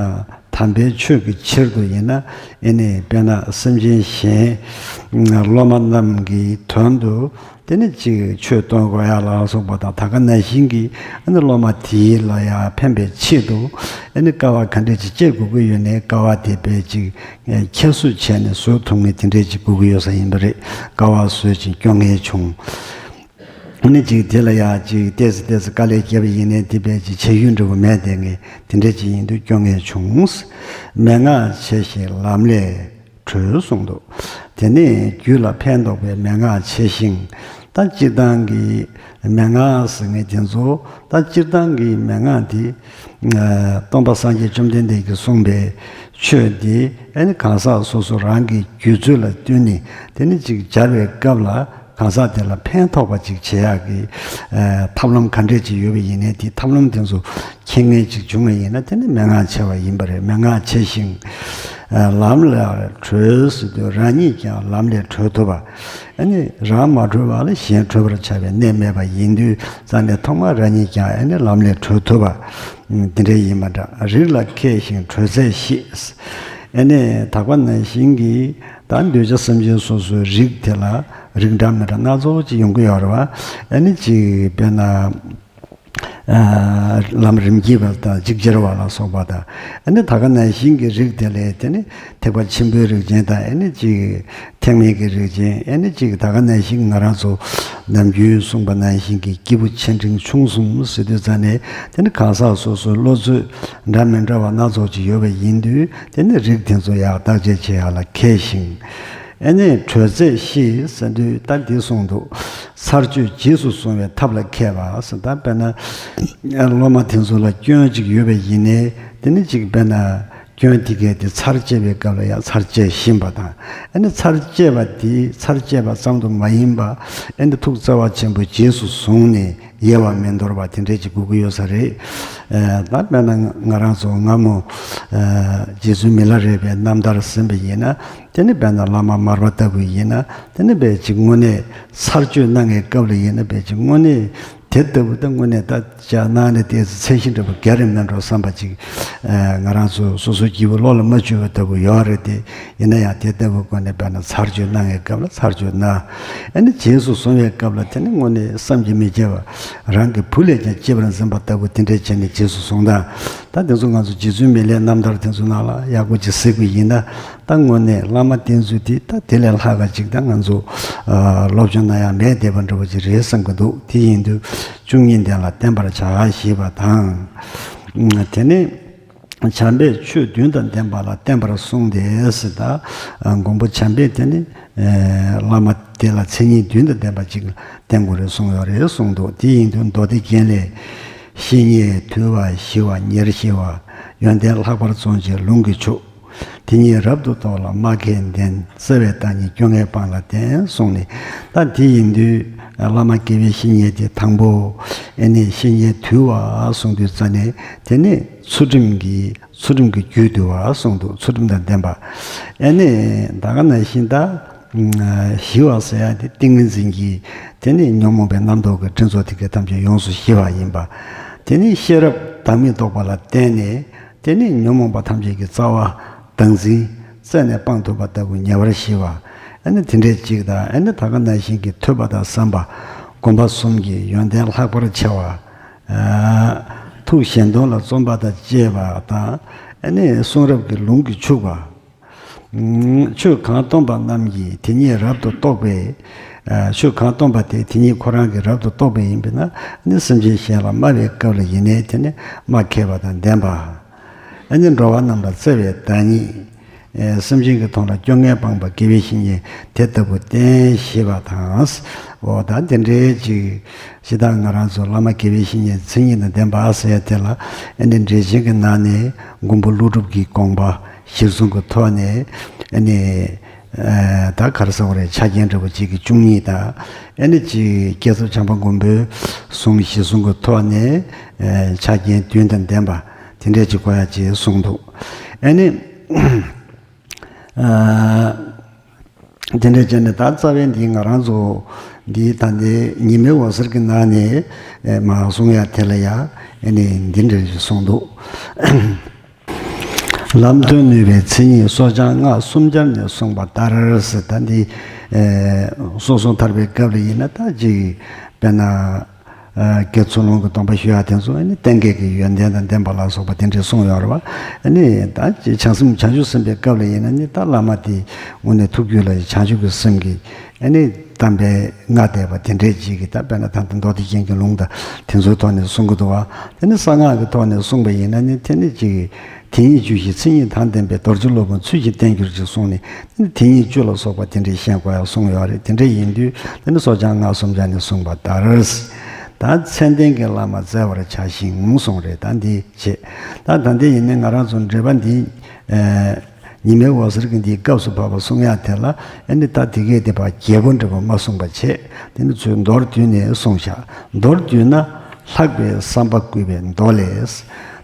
དམ་པའི་ཆོས་ཀྱི་ཕྱིར་དུ་ཡིན་ན། ཨེ་ནི་དཔེར་ན་སེམས་ཅན་གཞན་སློབ་མ་རྣམས་ཀྱི་དོན་དུ། དེ་ནི་ཅིག་ཆོས་སྟོན་དགོས་ཡ་ལ་སོགས་པ་དང་། ད་ག་ནང་བཞིན་གྱི་ཨ་ནི་སློབ་མ་དེ་ལ་ཡང་ཕན་པའི་ཆེད་དུ། ཨ་ནི་དཀའ་བ་ག་འདྲས་ཅིག་སྤྱད་དགོས་ཀྱི་ཡོད་ནའི། དཀའ་བ་དེ་དཔེ་ཅིག་ཁྱད་གསོད་བྱས་ནས་བཟོད་ཐུབ་མཁན་དེ་འདྲས་ཅིག་དགོས་ཀྱི་ཡོད་ས་ཡིན་པ་རེད། དཀའ་བ་བཟོད་ཅིང་སྐྱོ་ངལ་བྱུང་། ཨ་ནི་ཅིག་དེ་ལ་ཡང་ཅིག་ཏོག་ཙམ་ཏོག་ཙམ་དཀའ་ལས་བརྒྱབ་པ་ཡིན་ནའི། དེ་དཔེ་ཅིག་བྱ་ཡུལ་འདྲ་བོ་མེད་དེ་ངས་དེ་འདྲས་ཅིག་ཡིན་དུས་སྐྱོ་ངལ་བྱུང་། མན་ངག་ཆེ་ཞིང་ལམ་ལས་གྲོལ་གསུངས་འདུག་དེ་ནས་རྒྱུད་ལ་ཕན་འདོགས་པའི་མན་ངག་ཆེ་ཞིང་། ད་སྤྱིར་བཏང་གི་མན་ངག་ཟེར་མཁན་དེ་ཚོ། ད་སྤྱིར་བཏང་གི་མན་ངག་དེ། ཨ་སྟོན་པ་སངས་རྒྱས་བཅོམ་ལྡན་འདས་ཀྱིས་གསུངས་པའི་ཆོས་དེ། ཨེ་ནི་གང་ཟག་སོ་སོ་རང་གི་རྒྱུད་ཚོད་ལ་བསྟུན་ནས། དེ་ནི་ཅིག་སྦྱར་བའི་སྐབས་ལ་གང་ཟག་དེ་ལ་ཕན་ཐོགས་པ་ཅིག་བྱེད་ཡག་གི་ཨ་ཐབས་ལམ་ག་འདྲས་ཅིག་ཡོད་པ་ཡིན་ནའི། དེ་ཐབས་ལམ་དེ་ཚོ་མཁྱེན་མཁན་ཅིག་བྱུང་བ་ཡིན་ན། དེ་ནི་མན་ངག་ཆེ་བ་ཡིན་པ་རེད། མན་ངག་ཆེ་ཞིང་། ཨ་ལམ་ལས་གྲོལ་ཟེར་དུས། རང་ཉིད་ཀྱང་ལམ་ལས་གྲོལ་ཐུབ་པ། ཨ་ནི་རང་མ་གྲོལ་བ་ལ་གཞན་གྲོལ་བར་བྱ་བའི་གནས་མེད་པ་ཡིན་དུས་ཙང་ནས། ཐོག་མར་རང་ཉིད་ཀྱང་ཨ་ནི་ལམ་ལས་གྲོལ་ཐུབ་པ་འདི་འདྲ་ཡིན་པ་འདྲ། རིགས་ལ་མཁས་ཤིང་གྲོལ་ཚད་ཤེས། ཨ་ནི་དག་པ་ནང་བཞིན་གྱི་ད་འདུས་བྱས་སེམས་ཅན་སོ་སོའི་རིགས་དེ་ལ། རིགས་འདྲ་མི་འདྲ་སྣ་ཚོགས་ཅིག་ཡོང་གི་ཡོད་རེད་བ། ཨ་ནི་ཅིག་དཔེར་ན། ཨ་ལམ་རིམ་གྱིས་པ་དང་ཅིག་སྦྱར་བ་ལ་སོགས་པ་དང་། ཨ་ནི་ད་ག་ནང་བཞིན་གྱི་རིགས་དེ་ལས། དེ་ནི་ཐེག་པ་ཆེན་པོའི་རིགས་ཅན་དང་། ཨ་ནི་ཅིག་ཐེག་དམན་གྱི་རིགས་ཅན། ཨ་ནི་ཅིག་ད་ག་ནང་བཞིན་ང་རང་ཚོ་ནམ་རྒྱུན་གསུངས་པ་ནང་བཞིན་གྱི་སྐྱེས་བུ་ཆེ་འབྲིང་ཆུང་གསུམ་ཟེར་དུས་ཙང་ནས། དེ་ནི་གང་ཟག་སོ་སོའི་བློ་ཚོད་འདྲ་མི་འདྲ་བ་སྣ་ཚོགས་ཅིག་ཡོད་པ་ཡིན་དུས། དེ་ནི་རིགས་དེ་ཚོ་ཡག་བརྟག་དཔྱད་བྱེད་ཡག་ལ་མཁས་ཤིང་། ཨ་ནི་གྲོལ་ཚད་ཤེས་ཟེར་དུས་ད་འདི་གསུངས་འདུག་ཚར་གཅོད་རྗེས་སུ་བཟུང་བའི་ཐབས་ལ་མཁས་པ་ཟེར། ད་དཔེར་ན་སློབ་མ་དེ་ཚོ་ལ་སྐྱོན་ཅིག་ཡོད་པ་ཡིན་ནའི། དེ་ནི་ཅིག་དཔེར་ན་སྐྱོན་དེ་གས་དེ་ཚར་བཅད་པའི་སྐབས་ལ་ཡང་ཚར་བཅད་ཤེས་པ་དང་། ཨ་ནི་ཚར་བཅད་པ་དེ་ཚར་བཅད་པ་ཙམ་དུ་མ་ཡིན་པ། ཨ་ནི་ཐུགས་བརྩེ་བ་ཆེན་པོས་རྗེས་སུ་བཟུང་ནས། ཡལ་བར་མི་འདོར་བ་དེ་འདྲས་ཅིག་དགོས་ཀྱི་ཡོད་ས་རེད། ཨ་ད་དཔེར་ན་ང་རང་ཚོ་སྔ་མོ་ཨ་རྗེ་བཙུན་མི་ལ་རས་པའི་རྣམ་ཐར་ཟིན་པ་ཡིན་ན། དེ་ནི་དཔེར་ན་བླ་མ་མར་པ་ལྟ་བུ་ཡིན་ན། དེ་ནི་དཔེ་ཅིག་དངོས་གནས་ཚར་གཅོད་གནང་བའི་སྐབས་ལ་ཡིན་ན། དཔེ་ཅིག་དངོས་གནས་དེ་ལྟ་བུ་ད་དངོས་གནས་ད་ཅག་གནང་ནས་དེ་ཚེ་ཤིང་འདྲ་བོ་རྒྱ་རེ་མེད་འགྲོ་བསམ་པ་ཅིག་ཨ་ང་རང་ཚོ་སོ་སོའི་སྐྱེས་བུ་བློ་ལ་མ་བཅོལ་བ་ལྟ་བུ་ཡོད་རེད་དེ། ཡིན་ན་ཡང་དེ་ལྟ་བུའི་སྒོ་ནས་དཔེར་ན་ཚར་གཅོད་གནང་བའི་སྐབས་ལ་ཚར་གཅོད་གནང་། ཨ་ནི་རྗེས་སུ་བཟུང་བའི་སྐབས་ལ་དེ་ནི་དངོས་གནས་བསམ་གྱིས་མི་ཁྱབ་པ། རང་གི་བུ་ལས་ཀྱང་གཅེས་པར་འཛིན་པ་ལྟ་བུ་དེ་འདྲས་བྱས་ནས་རྗེས་སུ་བཟུང་དང་། ད་དེ་ཚོ་ང་ཚོ་རྗེ་བཙུན་མི་ལའི་རྣམ་ཐར་དེ་ཚོ་ནང་ལ་ཡག་པོ་ཅིག་གཟིགས་པ་ཡིན་ན། ད་དངོས་གནས་བླ་མ་བསྟེན་ཚུལ་དེ་ད་དེ་ལས་ལྷག་ག་ཅིག་ད་ང་ཚོ་ཨ་སློབ་སྦྱོང་གནང་ཡག་མེད་བསྡད་པ་འདྲ་བོ་ཅིག་རེད་བསམ་གྱི་འདུག་དེ་ཡིན་དུས་བཅུ་གཉིས་ལྡན་ལ་བསྟེན་པར་བྱ་ཞེས་པ་དང་། དེ་ནས། བྱམས་པས་ཆོས་བདུན་དང་ལྡན་པ་ལ་བསྟེན་པར་གསུངས་ཏེ་ཟེར། ད་མགོན་པོ་བྱམས་པས་དེ་ནི་བླ་མ་དེ་ལ་མཚན་ཉིད་བདུན་དང་ལྡན་པ་ཅིག་བསྟེན་དགོས་རེད་གསུངས་ཡོད་རེད་གསུངས་འདུག་དེ་ཡིན་དུས་མདོ་སྡེ་རྒྱན་ལས། བཤེས་གཉེན་དུལ་བ་ཞི་བ་ཉེར་ཞི་བ། ཡོན་ཏན་ལྷག་པར་བརྩོན་ཅིང་ལུང་གིས་ཕྱུག་དེ་ཉིད་རབ་ཏུ་རྟོགས་ལ་སྨྲ་མཁས་ལྡན། བརྩེ་བའི་བདག་ཉིད་སྐྱོ་ངལ་སྤངས་ལ་བསྟེན་གསུངས་ནས། ད་དེ་ཡིན་དུས་བླ་མ་དགེ་བའི་བཤེས་གཉེན་དེ་དང་པོ། ཨེ་ནི་བཤེས་གཉེན་དུལ་བ་གསུངས་དུས་ཙ་ནས། དེ་ནས་ཚུལ་ཁྲིམས་ཀྱི་ཚུལ་ཁྲིམས་ཀྱི་རྒྱུད་དུལ་བ་གསུངས་འདུག་ཚུལ་ཁྲིམས་དང་ལྡན་པ། ཨེ་ནི་ད་ག་ནང་བཞིན་ད་ཞི་བ་ཟེར་ཡ་དེ་ཏིང་ངེ་འཛིན་གྱི། དེ་ནི་ཉོན་མོངས་པའི་རྣམ་རྟོག་གི་སྤྲིན་ཚོགས་དེ་གའི་ཐམས་ཅད་ཡོངས་སུ་ཞི་བ་ཡིན་པ། དེ་ནི་ཤེས་རབ་བདག་མེད་རྟོགས་པ་ལ་བརྟེན་ནས། དེ་ནི་ཉོན་མོངས་པ་ཐམས་ཅད་ཀྱི་རྩ་བ་བདག་འཛིན་རྩད་ནས་སྤང་ཐུབ་པ་ལྟ་བུ་ཉེ་བར་ཞི་བ། ཨ་ནི་དེ་འདྲའི་ཅིག་དང་། ཨ་ནི་ད་ག་ནང་བཞིན་གྱི་ཐོས་པ་དང་བསམ་པ་སྒོམ་པ་གསུམ་གྱི་ཡོན་ཏན་ལྷག་པར་ཆེ་བ། ཨ་ཐུགས་གཞན་དོན་ལ་བརྩོན་པ་དང་བཅས་པ་དང་། ཨ་ནི་གསུང་རབ་ཀྱི་ལུང་གིས་ཕྱུག་པ། ཆོས་གང་སྟོན་པ་རྣམས་ཀྱིས་དེ་ཉིད་རབ་ཏུ་རྟོགས་པས། ཆོས་གང་སྟོན་པ་དེ་དེ་ཉིད་ཁོ་རང་གིས་རབ་ཏུ་རྟོགས་པ་ཡིན་པས་ན། ནི་སེམས་ཅན་གཞན་ལ་སྨྲ་བའི་སྐབས་ལ་ཡིན་ནའི་དེ་ནི་སྨྲ་མཁས་པ་དང་ལྡན་པ། ཨ་ནི་འགྲོ་བ་རྣམས་ལ་བརྩེ་བའི་བདག་ཉིད། ཨེ་སེམས་ཅན་གྱི་དོན་ལ་སྐྱོ་ངལ་སྤངས་པ་དགེ་བའི་བཤེས་གཉེན་དེ་ལྟ་བུ་བསྟེན་ཞེས་པ་དང་། འོ་ད་དེ་འདྲའི་ཅིག་ཞེ་དྲག་ང་རང་ཚོ་བླ་མ་དགེ་བའི་བཤེས་གཉེན་མཚན་ཉིད་དང་ལྡན་པ་ཟེར་དེ་ལ་ཨ་ནི་འགྲེལ་ཆེན་གྱི་ནང་ནས་མགོན་པོ་ཀླུ་སྒྲུབ་ཀྱི་དགོངས་པ་གཞིར་བཟུང་གི་ཐོག་ནས་ཨ་ནི། ཨ་ད་ག་རེ་ཟེར་དགོས་རེད། ཆ་རྐྱེན་འདྲ་བོ་གཅིག་གི་བཅུ་གཉིས་དང་། ཨ་ནི་གཅིག་བསྐྱེད་རྫོགས་བྱམས་པ་མགོན་པོའི་གསུང་གཞིར་བཟུང་གི་ཐོག་ནས་ཨ་ཆ་རྐྱེན་བདུན་དང་ལྡན་པ་དེ་འདྲས་ཅིག་དགོས་ཡ་ཅིག་གསུངས་འདུག་ཨ་ནི། ཨ་དེ་འདྲས་བྱས་ནས་ད་རྩ་བའི་འདི་ང་རང་ཚོ་འདི་ད་ལྟའི་ཉི་མའི་འོད་ཟེར་གྱི་ནང་ནས་ཨ་མར་གསུང་ཡ་དེ་ལ་ཡ་ཨ་ནི་འདི་འདྲས་ཅིག་གསུངས་འདུག་ལམ་སྟོན་ནུས་པའི་མཚན་ཉིད་སོགས་སྦྱང་སྔགས་སུམ་སྦྱར་ནས་གསུངས་པ་ལྟར་ཟེར། ད་འདི་ཨེ་སོ་སོ་ཐར་པའི་སྐབས་ལ་ཡིན་ན་ད་ཅིག་དཔེར་ན་ཨེ་དགེ་ཚུལ་སློང་གི་སྡོམ་པ་ཞུ་ཡག་དེ་ཚོ་ཨ་ནི་གཏན་འཁེལ་གྱི་ཡོན་ཏན་དང་ལྡན་པ་ལ་སོགས་པ་དེ་འདྲས་གསུངས་ཡོད་རེད་བ། ཨ་ནི་ད་ཅིག་བྱང་སེམས་བྱང་ཆུབ་སེམས་དཔའི་སྐབས་ལ་ཡིན་ན་ནི་ད་བླ་མ་དེ་དངོས་གནས་ཐུགས་རྒྱུད་ལ་བྱང་ཆུབ་ཀྱི་སེམས་ཀྱི་ཨ་ནི་དམ་པའི་སྔགས་བཟླས་པ་དེ་འདྲས་ཅིག་གིས་ད་དཔེར་ན་ད་ལྟ་མདོ་སྡེ་རྒྱན་གྱི་ལུང་དང་དེ་ཚོའི་ཐོག་ནས་གསུང་གི་འདུག་བ། དེ་ནི་གསང་སྔགས་ཀྱི་ཐོག་ནས་གསུངས་པ་ཡིན་ན་ནི་དེ་ནི་ཅིག་དེ་ཉིད་བཅུ་བཞི་མཚན་ཉིད་དང་ལྡན་པའི་རྡོ་རྗེ་སློབ་དཔོན་ཚུལ་བཞིན་བསྟེན་གྱུར་ཅིག་གསུངས་ནས་དེ་ནི་དེ་ཉིད་བཅུ་ལ་སོགས་པ་དེ་འདྲས་བཤད་དགོས་ཡག་གསུངས་ཡོད་རེད། དེ་འདྲས་ཡིན་དུས་དེ་ནི་སོགས་སྦྱང་སྔགས་སུམ་སྦྱར་ནས་གསུངས་པ་ལྟར། ད་མཚན་ལྡན་གྱི་བླ་མ་བཙལ་བར་བྱ་ཞིང་གསུངས་རེད། ད་འདི་བྱེད། ད་ད་འདི་ཡིན་ནི་ང་རང་ཚོ་འགྲེལ་པ་འདི་ཨེ། ཉི་མའི་འོད་ཟེར་གྱི་འདིའི་སྐབས་སུ་བབ་པ་གསུང་ཡག་དེ་ལ་ཨ་ནི་ད་དེ་གས་དེ་བར་རྒྱས་པོ་འདྲ་པོ་མ་གསུངས་པ་བྱས། དེ་ནི་ཚུར་མདོར་བསྡུས་ནས་གསུངས་བཞག་མདོར་བསྡུས་ན་ལྷག་པའི་བསམ་པ་བསྐུལ་བའི་མདོ་ལས།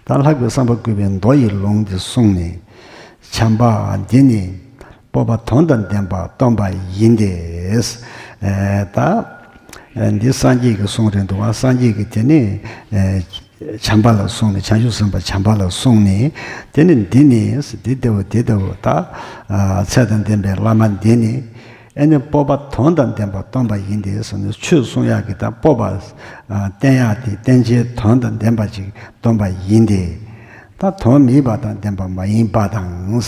ད་ལྷག་པའི་བསམ་པ་བསྐུལ་བའི་མདོ་ཡི་ལུང་འདི་གསུངས་ནས། བྱམས་པ་འདི་ནི་སྤོབས་པ་དོན་དང་ལྡན་པ་སྟོན་པ་ཡིན་ཏེ། ཨེ་ད་ཨེ་འདི་སངས་རྒྱས་ཀྱི་གསུང་རེད་འདུག་བ། སངས་རྒྱས་ཀྱིས་དེ་ནི་ཨེ། བྱམས་པ་ལ་གསུངས་ནས། བྱང་ཆུབ་སེམས་དཔའ་བྱམས་པ་ལ་གསུངས་ནས། དེ་ནི་འདི་ནི་འདི་ལྟ་བུ་འདི་ལྟ་བུ་ད་ཨ་ཚད་དང་ལྡན་པའི་བླ་མ་འདི་ནི་ཨེ་ནི་སྤོབས་པ་དོན་དང་ལྡན་པ་སྟོན་པ་ཡིན་ཏེ་ཟེར་ནས་ཆོས་གསུང་ཡག་གི་ད་སྤོབས་པ་ཨ་བསྟན་ཡག་དེ་བསྟན་བྱའི་དོན་དང་ལྡན་པ་ཅིག་སྟོན་པ་ཡིན་ཏེ། ད་དོན་མེད་པ་དང་ལྡན་པ་མ་ཡིན་པ་དང་།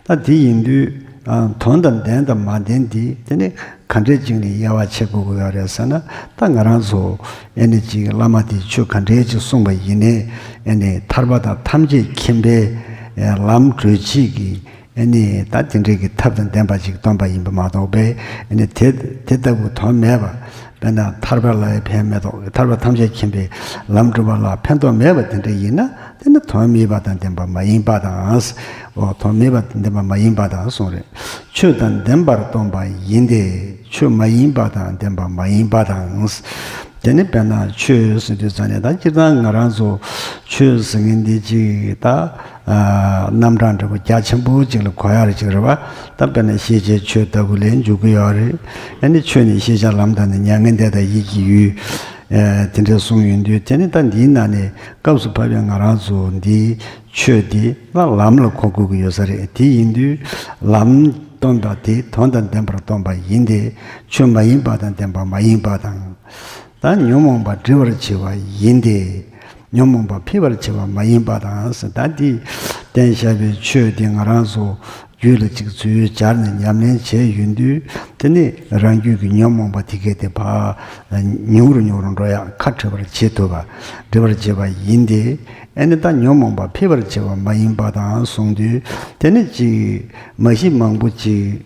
ད་དེ་ཡིན་དུས་ཨ་དོན་དང་ལྡན་དང་མ་ལྡན་དེ་དེ་ནི་ག་འདྲས་ཅིག་ནས་དབྱེ་བ་ཕྱེ་དགོས་ཀྱི་ཡོད་རེད་ཟེར་ན། ད་ང་རང་ཚོ་ཨེ་ནི་ཅིག་བླ་མ་དེས་ཆོས་ག་འདྲས་ཅིག་གསུངས་པ་ཡིན་ནའི་ཨེ་ནི་ཐར་པ་དང་ཐམས་ཅད་མཁྱེན་པའི་ཨེ་ལམ་བགྲོད་བྱེད་ཀྱི་ཨེ་ནི་ད་དེ་འདྲས་ཀྱི་ཐབས་དང་ལྡན་པ་ཅིག་སྟོན་པ་ཡིན་པ་མ་གཏོགས་པའི་ཨེ་ནི་དེ་དེ་ལྟ་བུ་དོན་མེད་པ། དཔེར་ན་ཐར་པ་ལ་ཡང་ཕན་མེད་དོ། ཐར་པ་ཐམས་ཅད་མཁྱེན་པའི་ལམ་སྒྲུབ་པ་ལ་ཕན་ཐོགས་མེད་པ་དེ་འདྲ་ཡིན་ན། དེ་ནི་དོན་མེད་པ་དང་ལྡན་པ་མ་ཡིན་པ་དང་། འོ་དོན་མེད་པ་དང་ལྡན་པ་མ་ཡིན་པ་དང་གསུངས་རེད། ཆོས་དང་ལྡན་པར་སྟོན་པ་ཡིན་ཏེ། ཆོས་མ་ཡིན་པ་དང་ལྡན་པ་མ་ཡིན་པ་དང་། དེ་ནི་དཔེར་ན་ཆོས་ཟེར་དུས་ཙང་ནས་ད་སྤྱིར་བཏང་ང་རང་ཚོ་ཆོས་ཟེར་མཁན་འདི་ཅིག་ད། ཨ་རྣམ་གྲངས་འདྲ་པོ་རྒྱ་ཆེན་པོ་ཅིག་ལ་གོ་ཡ་རེ་ཅིག་རེད་བ། ད་དཔེར་ན་ཤེས་བྱའི་ཆོས་ལྟ་བུ་ལ་འཇུག་གི་ཡོད་རེད། ཨ་ནི་ཆོས་ནི་ཤེས་བྱ་ལམ་དང་ནི་མྱ་ངན་འདས་དང་ཡིད་ཀྱི་ཡུལ། ཨ་དེ་འདྲ་གསུངས་ཡོང་དུས་དེ་ནི་ད་འདིའི་ནང་ནས་སྐབས་སུ་བབ་པའི་ང་རང་ཚོ་འདིའི་ཆོས་འདི་ལ་ལམ་ལ་གོ་དགོས་ཀྱི་ཡོད་ས་རེད། དེ་ཡིན་དུས་ལམ་སྟོན་པ་དེ་དོན་དང་ལྡན་པར་སྟོན་པ་ཡིན་ཏེ། ཆོས་མ་ཡིན་པ་དང་ལྡན་པ་མ་ཡིན་པ་དང་། ད་ཉོན་མོངས་པ་སྒྲིབ་པར་བྱེད་པ་ཡིན་ཏེ། ཉོན་མོངས་པ་འཕེལ་བར་བྱེད་པ་མ་ཡིན་པ་དང་ཟེར། ད་འདི་བསྟན་བཞག་པའི་ཆོས་འདི་ང་རང་ཚོ་རྒྱུད་ལ་ཅིག་ཚུར་སྦྱར་ནས་ཉམས་ལེན་བྱས་ཡོང་དུས། དེ་ནི་རང་རྒྱུད་ཀྱི་ཉོན་མོངས་པ་དེ་གས་དེ་ཕར་ཉུང་རུ་ཉུང་རུ་འགྲོ་ཡག་ཁ་བྲལ་བར་བྱེད་ཐུབ་པ། སྒྲིབ་པར་བྱེད་པ་ཡིན་ཏེ། ཨེ་ནི་ད་ཉོན་མོངས་པ་འཕེལ་བར་བྱེད་པ་མ་ཡིན་པ་དང་གསུངས་དུས། དེ་ནི་ཅིག་མ་གཞི་མང་པོ་ཅིག་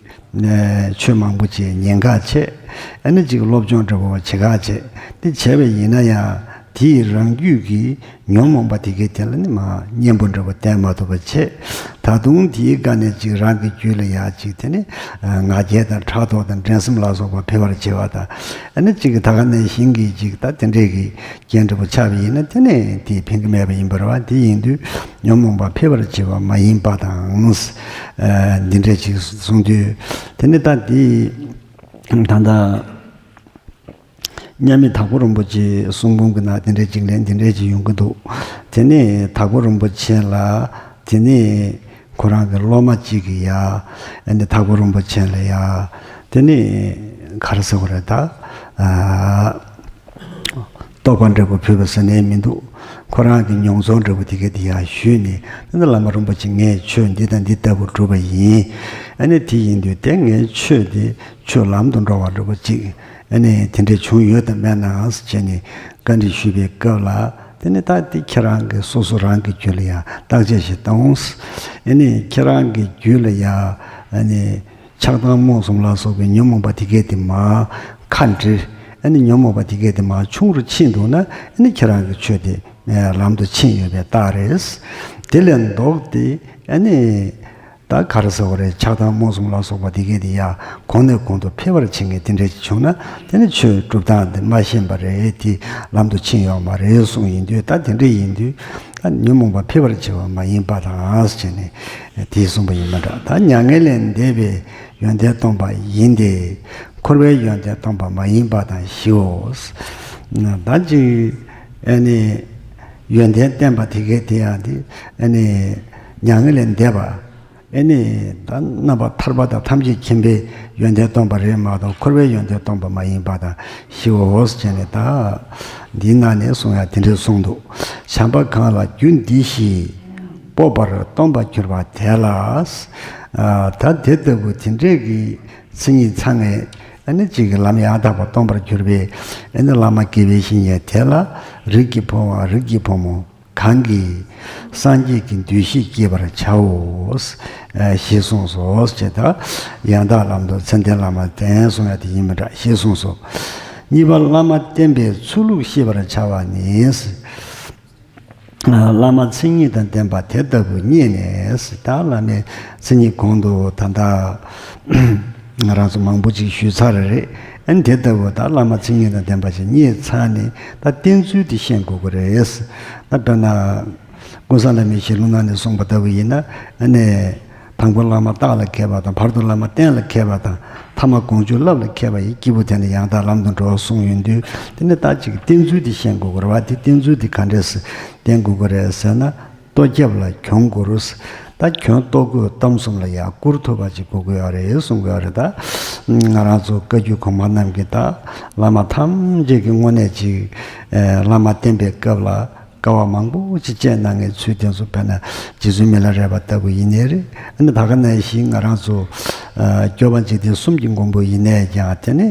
ཆོས་མང་པོ་ཅིག་ཉན་ག་བྱས། ཨ་ནི་ཅིག་སློབ་སྦྱོང་འདྲ་པོ་བྱེད་ག་བྱས། འདི་བྱས་པ་ཡིན་ན་ཡང་དེའི་རང་རྒྱུད་ཀྱི་ཉོན་མོངས་པ་དེ་གའི་དེ་ལ་ནི་མ་གཉེན་པོ་འདྲ་པོ་བསྟེན་མ་ཐུབ་པ་བྱས། ད་དུང་དེའི་སྒང་ནས་ཅིག་རང་གི་རྒྱུད་ལ་ཡང་ཅིག་དེ་ནི་ང་རྒྱལ་དང་ཕྲག་དོག་དང་འགྲན་སེམས་ལ་སོགས་པ་འཕེལ་བར་བྱེད་པ་དང་། ཨ་ནི་ཅིག་ད་ག་ནང་བཞིན་གྱི་ཅིག་ད་དེ་འདྲས་ཀྱི་རྐྱེན་འདྲ་པོ་ཆགས་པ་ཡིན་ན་དེ་ནི་དེ་ཕན་གྱི་མེད་པ་ཡིན་པ་རེད་བ། དེ་ཡིན་དུས་ཉོན་མོངས་པ་འཕེལ་བར་བྱེད་པ་མ་ཡིན་པ་དང་། ཨ་འདི་འདྲས་ཅིག་གསུངས་དུས། དེ་ནི་ད་འདི་ད་ལྟ་མཉམ་མེད་དྭགས་པོ་རིན་པོ་ཆེའི་གསུང་འབུམ་གྱི་ནང་དེ་འདྲས་ཅིག་ལན་དེ་འདྲས་ཅིག་ཡོང་གི་འདུག་དེ་ནི་དྭགས་པོ་རིན་པོ་ཆེ་ལ་དེ་ནི་ཁོ་རང་གི་སློབ་མ་གཅིག་གིས་ཡ། ཨ་ནི་དྭགས་པོ་རིན་པོ་ཆེ་ལ་ཡ། དེ་ནི་ག་རེ་ཟེར་དགོས་རེད་ད། ཨ། བསྟོད་པ་འདྲ་པོ་ཕུལ་བ་ཟེར་ནས་མི་འདུག་ཁོ་རང་གི་མྱོང་ཚོར་འདྲ་པོ་དེ་ག་དེ་ཡང་ཞུས་ནས། ད་ནི་བླ་མ་རིན་པོ་ཆེ་ངས་ཆོས་འདི་དང་འདི་ལྟ་བུ་བསྒྲུབས་པ་ཡིན། ཨ་ནི་དེ་ཡིན་དུས་དེ་ངའི་ཆོས་འདི་ཆོས་ལམ་དུ་འགྲོ་བ་འདྲ་པོ་ཅིག་ཨ་ནི་དེ་འདྲ་བྱུང་ཡོད་དམ་མེད་ན་ཟེར་བྱས་ནས་བཀའ་འདྲི་ཞུས་པའི་སྐབས་ལ། ཨ་ནི་ད་དེ་ཁྱེད་རང་གི་སོ་སོ་རང་གི་རྒྱུད་ལ་ཡང་བརྟག་དཔྱད་ཞིག་གཏོང་། ཨ་ནི་ཁྱེད་རང་གི་རྒྱུད་ལ་ཡང་ཨ་ནི་ཆགས་སྡང་རྨོངས་གསུམ་ལ་སོགས་པའི་ཉོན་མོངས་པ་དེ་གས་དེ་མར་ཁ་འབྲལ། ཨ་ནི་ཉོན་མོངས་པ་དེ་གས་དེ་མར་ཆུང་རུ་ཕྱིན་འདུག་ན། ཨ་ནི་ཁྱེད་རང་གི་ཆོས་དེ་ལམ་དུ་ཕྱིན་ཡོད་པའི་རྟགས་རེད། དེ་ལས་ལྡོག་སྟེ་ཨ་ནི་ད་ག་རེ་ཟེར་བ་རེད། ཆགས་སྡང་རྨོངས་གསུམ་ལ་སོགས་པ་དེ་གས་དེ་ཡང་གོང་ནས་གོང་དུ་འཕེལ་བར་བྱེད་མཁན་དེ་འདྲ་ཞིག་བྱུང་ན། དེ་ནི་ཆོས་སྒྲུབ་སྟངས་དེ་མ་ཤེས་པ་རེད། དེ་ལམ་དུ་ཕྱིན་ཡོད་མ་རེད་གསུངས་ཡིན་དུས། ད་དེ་འདྲ་ཡིན་དུས་ད་ཉོན་མོངས་པ་འཕེལ་བར་བྱེད་པ་མ་ཡིན་པ་དང་ཞེས་ནས་དེ་གསུངས་པ་ཡིན་པ་འདྲ། ད་མྱ་ངན་ལས་འདས་པའི་ཡོན་ཏན་སྟོན་པ་ཡིན་ཏེ། འཁོར་བའི་ཡོན་ཏན་སྟོན་པ་མ་ཡིན་པ་དང་བཞིའོ། ད་ཅིག་ཨ་ནི་ཡོན་ཏན་བསྟན་པ་དེ་གས་དེ་ཡང་དེ་ཨ་ནི་མྱ་ངན་ལས་འདས་པ། ཨ་ནི་ད་རྣམ་པར་ཐར་པ་དང་ཐམས་ཅད་མཁྱེན་པའི་ཡོན་ཏན་སྟོན་པ་རེད་མ་གཏོགས། འཁོར་བའི་ཡོན་ཏན་སྟོན་པ་མ་ཡིན་པ་དང་བཞིའོ་ཞེས་ནས། ད་འདིའི་ནང་ནས་གསུང་ཡ་དེ་འདྲས་གསུངས་འདུག། བྱམས་པ་གང་ལ་རྒྱུ་འདི་བཞིས། སྤོབས་པར་སྟོན་པར་གྱུར་པ་དེ་ལ། ཨ་ད་དེ་ལྟ་བུ་དེ་འདྲས་ཀྱི་མཚན་ཉིད་ཚང་ངེ་ཨ་ནི་གཅིག་གི་ལམ་ཡང་དག་པ་སྟོན་པར་གྱུར་པའི་ཨ་ནི་བླ་མ་དགེ་བའི་བཤེས་གཉེན་དེ་ལ། རིགས་ཀྱི་བུའམ་རིགས་ཀྱི་བུ་མོ་གང་གིས་སངས་རྒྱས་ཀྱི་འདུ་ཤེས་བསྐྱེད་པར་བྱའོ། ཨ་ཞེས་གསུངས་སོ། ཅེས་དང་། ཡང་དག་ལམ་དུ་མཚན་ལྡན་བླ་མ་བསྟེན་གསུང་ཡ་དེ་ཡིན་པ་འདྲ་ཞེས་གསུངས་སོ། གཉིས་པ། བླ་མ་བསྟེན་པའི་ཚུལ་ལུགས་ཤེས་པར་བྱ་བ་ནི། བླ་མ་མཚན་ཉིད་དང་ལྡན་པ་དེ་ལྟ་བུ་རྙེད་ནས། ད་བླ་མའི་མཚན་ཉིད་གོང་དུ་ད་ལྟ་ང་རང་ཚོ་མང་པོ་ཅིག་ཞུས་ཚར་རེད། ཨ་ནི་དེ་ལྟ་བུ་ད་བླ་མ་མཚན་ཉིད་དང་ལྡན་པ་ཞིག་རྙེད་ཚར་ནས། ད་བསྟེན་ཚུལ་དེ་ཤེས་དགོས་ཀྱི་རེད། ད་དཔེར་ན་ཀུན་བཟང་བླ་མའི་ཞལ་ལུང་ནང་ནས་གསུངས་པ་ལྟ་བུ་ཡིན་ན། ཨ་ནི། དང་པོ་བླ་མ་རྟགས་ལ་མཁས་པ་དང་། བར་དུ་བླ་མ་རྟེན་ལ་མཁས་པ་དང་། ཐ་མ་དགོངས་གཅོད་བསླབ་ལ་མཁས་པ་ཡིས། སྐྱེས་བུ་དེ་ནི་ཡང་དག་ལམ་དུ་འགྲོ་གསུངས་ཡོང་དུས། དེ་ནི་ད་ཅིག་བསྟེན་ཚུལ་དེ་ཤེས་དགོས་ཀྱི་རེད་བ། དེ་བསྟེན་ཚུལ་དེ་ག་འདྲས་སེ་བསྟེན་དགོས་ཀྱི་རེད་ཟེར་ན། ལྟོ་བརྒྱབ་ལ་གྱོན་དགོས་རུ། ད་གྱོན་ལྟོ་གོས་གཏམ་གསུམ་ལ་ཡང་བཀུར་ཐུབ་པ་ཅིག་དགོས་ཀྱི་ཡོད་རེད་གསུང་གི་ཡོད་རེད། ད་ང་རང་ཚོ་བཀའ་བརྒྱུད་གོང་མ་རྣམས་ཀྱིས་ད་བླ་མ་ཐམས་ཅད་ཀྱི་དངོས་གནས་ཅིག་ཨེ་བླ་མ་བསྟེན་པའི་སྐབས་ལ། དཀའ་བ་མང་པོ་ཅིག་སྤྱད་གནང་མཁན་ཚུལ་དེ་ཚོ། དཔེར་ན་རྗེ་བཙུན་མི་ལ་རས་པ་ལྟ་བུ་ཡིན་ནའི་རེད། ཨ་ནི་ད་ག་ནང་བཞིན་ང་རང་ཚོ་ཨ་སྐྱོབ་པ་འཇིག་རྟེན་གསུམ་གྱི་མགོན་པོ་ཡིན་ནའི་ཀྱང་། དེ་ནི་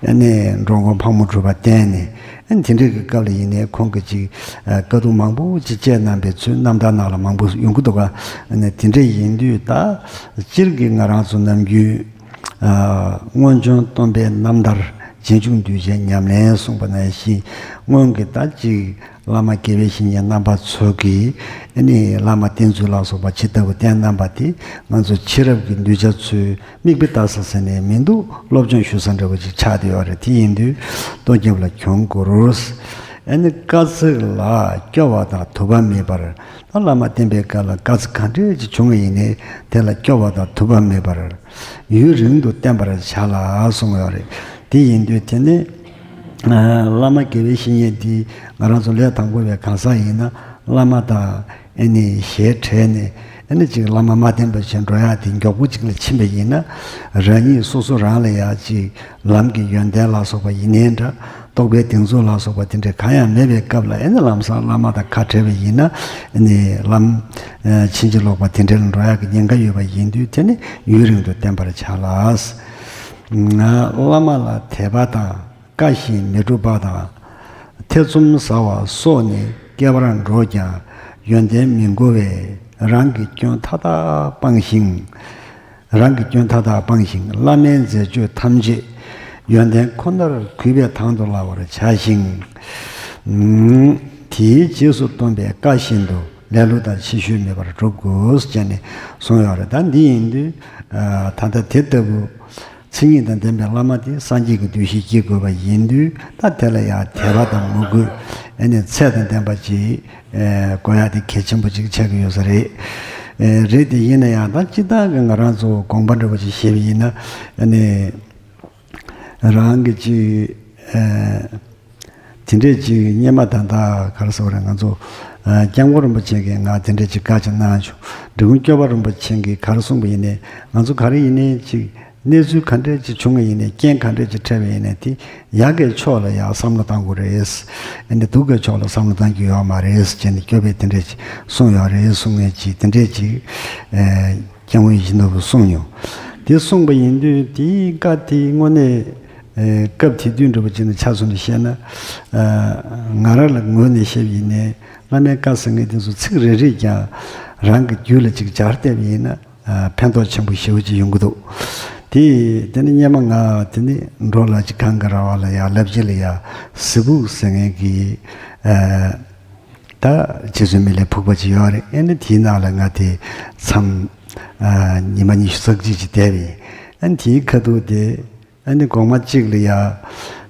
ཨ་ནི་འགྲོ་མགོན་ཕག་མོ་གྲུ་པ་བསྟེན་ནས། ཨ་ནི་དེ་འདྲའི་གི་སྐབས་ལ་ཡིན་ནའི་ཁོང་གིས་ཅིག་ཨ་དཀའ་སྡུག་མང་པོ་ཅིག་སྤྱད་གནང་པའི་ཚུལ་རྣམ་ཐར་ནང་ལ་མང་པོ་ཡོང་གི་འདུག་ག། ཨ་ནི་དེ་འདྲ་ཡིན་དུས་ད་སྤྱིར་གྱི་ང་རང་ཚོ་ནམ་རྒྱུན། ཨ་སྔོན་བྱོན་སྟོན་པའི་རྣམ་ཐར། རྗེས་འཇུག་གདུལ་བྱའི་ཉམས་ལེན་གསུངས་པ་ནང་བཞིན། སྔོན་གྱི་ད་ཅིག་བླ་མ་དགེ་བའི་བཤེས་གཉེན་རྣམ་པ་ཚོ་གིས་ཨ་ནི་བླ་མ་བསྟེན་ཚུལ་ལ་སོགས་པ་ཇི་ལྟ་བུ་བསྟེན་གནང་པ་དེ། ང་ཚོ་ཕྱི་རབས་ཀྱི་གདུལ་བྱ་ཚོས་མིག་དཔེ་ལྟ་ས་ཟེར་ནས་མི་འདུག། སློབ་སྦྱོང་ཞུ་ས་འདྲ་བོ་ཅིག་ཆགས་བསྡད་ཡོད་རེད། དེ་ཡིན་དུས་ལྟོ་བརྒྱབ་ལ་གྱོན་དགོས་རུ། ཨ་ནི་དཀའ་ཚེགས་ལ་སྐྱོ་བ་དང་དུབ་པ་མེད་པར། ད་བླ་མ་བསྟེན་པའི་སྐབས་ལ་དཀའ་ཚེགས་ག་འདྲས་ཅིག་བྱུང་བ་ཡིན་ནའི་དེ་ལ་སྐྱོ་བ་དང་དུབ་པ་མེད་པར། ཡུན་རིང་དུ་བསྟེན་པར་བྱ་ལ་གསུངས་ཡོད་རེད། དེ་ཡིན་དུས་དེ་ནི་ཨ་བླ་མ་དགེ་བའི་བཤེས་གཉེན་དེ་ང་རང་ཚོ་ལས་དང་པོ་བའི་གང་ཟག་ཡིན་ན། བླ་མ་དང་ཨ་ནི་ཞལ་བྲལ་ནས། ཨ་ནི་ཅིག་བླ་མ་མ་བསྟེན་པ་བྱས་འགྲོ་ཡག་དེ་མགྱོགས་པོ་ཅིག་ལ་ཕྱིན་པ་ཡིན་ན། རང་ཉིད་སོ་སོ་རང་ལ་ཡང་ཅིག་ལམ་གྱི་ཡོན་ཏན་ལ་སོགས་པ་ཡིན་ནའི་འདྲ། རྟོགས་པའི་གདེང་ཚོད་ལ་སོགས་པ་དེ་འདྲ་གང་ཡང་མེད་པའི་སྐབས་ལ། ཨེ་ནི་ལམ་སང་བླ་མ་དང་ཁ་བྲལ་བ་ཡིན་ན། ཨེ་ནི་ལམ་ཕྱིན་ཅི་ལོག་པ་དེ་འདྲ་ལ་འགྲོ་ཡག་གི་ཉེན་ཁ་ཡོད་པ་ཡིན་དུས། དེ་ནི་ཡུན་རིང་དུ་བསྟེན་པར་བྱ་ལ། བླ་མ་ལ་དད་པ་དང་། བཀའ་བཞིན་མི་སྒྲུབ་པ་དང་། ཐེ་ཚོམ་ཟ་བ་སོགས་ནི་བསྐལ་པར་འགྲོགས་ཀྱང་། ཡོན་ཏན་མི་འགོ་བས་རང་གི་སྐྱོན་མཐའ་དག་སྤངས་ཤིང་། རང་གི་སྐྱོན་མཐའ་དག་སྤངས་ཤིང་། བླ་མའི་མཛད་སྤྱོད་ཐམས་ཅད་ཡོན་ཏན་ཁོ་ནར་གུས་པས་དང་དུ་བླང་བར་བྱ་ཞིང་། དེའི་རྗེས་སུ་སྟོན་པའི་བཀའ་བཞིན་དུ་ལེ་ལོ་དང་ཕྱི་བཤོལ་མེད་པར་སྒྲུབ་དགོས་ཅེས་ནས་གསུངས་ཡོད་རེད། ད་འདི་ཡིན་དུས་ད་ལྟ་དེ་ལྟ་བུ་མཚན་ཉིད་དང་ལྡན་པའི་བླ་མ་དེ་སངས་རྒྱས་ཀྱི་འདུ་ཤེས་སྐྱེ་དགོས་པ་ཡིན་དུས། ད་དེ་ལ་ཡང་དད་པ་དང་མོས་གུས། ཨ་ནི་ཚད་དང་ལྡན་པ་ཅིག་ཨེ་དགོས་ཡག་དེ་གལ་ཆེན་པོ་ཅིག་ཆགས་ཀྱི་ཡོད་ས་རེད། ཨེ་རེད་དེ་ཡིན་ན་ཡང་། ད་སྤྱིར་བཏང་གི་ང་རང་ཚོ་དགོངས་པ་འདྲ་བོ་ཅིག་བཞེས་པ་ཡིན་ན། ཨ་ནི་རང་གི་ཅིག་ཨེ་དེ་འདྲས་ཅིག་སྔོན་མ་ད་ལྟ་ག་རེ་ཟེར་བ་རེད། ང་ཚོ་ཨེ་སྐྱབས་མགོན་རིན་པོ་ཆེ་གིས་ང་དེ་འདྲས་ཅིག་བཀའ་ཅིག་གནང་བྱུང་། འབྲི་གུང་སྐྱོབ་པ་རིན་པོ་ཆེ་གིས་ག་རེ་གསུངས་པ་ཡིན་ནའི། ང་ཚོ་ག་རེ་ཡིན་ནའི་ཅིག་གནས་ཚུལ་ག་འདྲས་ཅིག་བྱུང་བ་ཡིན་ནའི། རྐྱེན་ག་འདྲས་ཅིག་འཕྲད་པ་ཡིན་ནའི། དེ་ཡག་གི་ཕྱོགས་ལ་ཡང་བསམ་བློ་གཏང་དགོས་རེད། ཨ་ནི་སྡུག་གི་ཕྱོགས་ལ་བསམ་བློ་གཏང་རྒྱུ་ཡོད་མ་རེད་ཅེས་ནས་སྐྱོབ་པས་དེ་འདྲས་ཅིག་གསུངས་ཡོད་རེད་གསུང་མཁན་ཅིག་དེ་འདྲས་ཅིག་ཨེ་སྐྱབས་མགོན་ཡིད་བཞིན་ནོར་བུས་གསུངས་མྱོང་། དེ་གསུངས་པ་ཡིན་དུས་དེའི་བཀའ་དེ་དངོས་གནས་ ཨེ། སྐབས་དེ་དུས་འདྲ་པོ་ཅིག་ནས་ཆ་བཞག་ནས་བཤད་ན། ཨ། ང་རང་ལ་ངོས་ནས་བཤད་པ་ཡིན་ནའི་བླ་མའི་བཀའ་ཟེར་མཁན་དེ་ཚོ་ཚིག་རེ་རེ་ཀྱང་རང་གི་རྒྱུད་ལ་ཅིག་སྦྱར་བསྡད་པ་ཡིན་ན། ཨ། ཕན་ཐོགས་ཆེན་པོ་ཞེ་པོ་ཅིག་ཡོང་གི་འདུག་དེ་དེ་ནི་སྔོན་མ་ང་དེ་ནི་འབྲོག་ལ་ཅིག་གངས་ཀྱི་ར་བ་ལ་ཡ་ལབ་རྗེས་ལ་ཡ་གཟིག་ཕུག་ཟེར་མཁན་གྱི། ཨ། ད་རྗེ་བཙུན་མི་ལའི་ཕུག་པ་ཅིག་ཡོད་རེད། ཨ་ནི་དེའི་ནང་ལ་ང་དེ་མཚམས། ཨ། ཉི་མ་ཉི་ཤུ་རྩ་གཅིག་ཅིག་བསྡད་པ་ཡིན། ཨ་ནི་དེའི་ཁ་ཐུག་དེ། ཨ་ནི་དགོང་མོ་གཅིག་ལ་ཡ།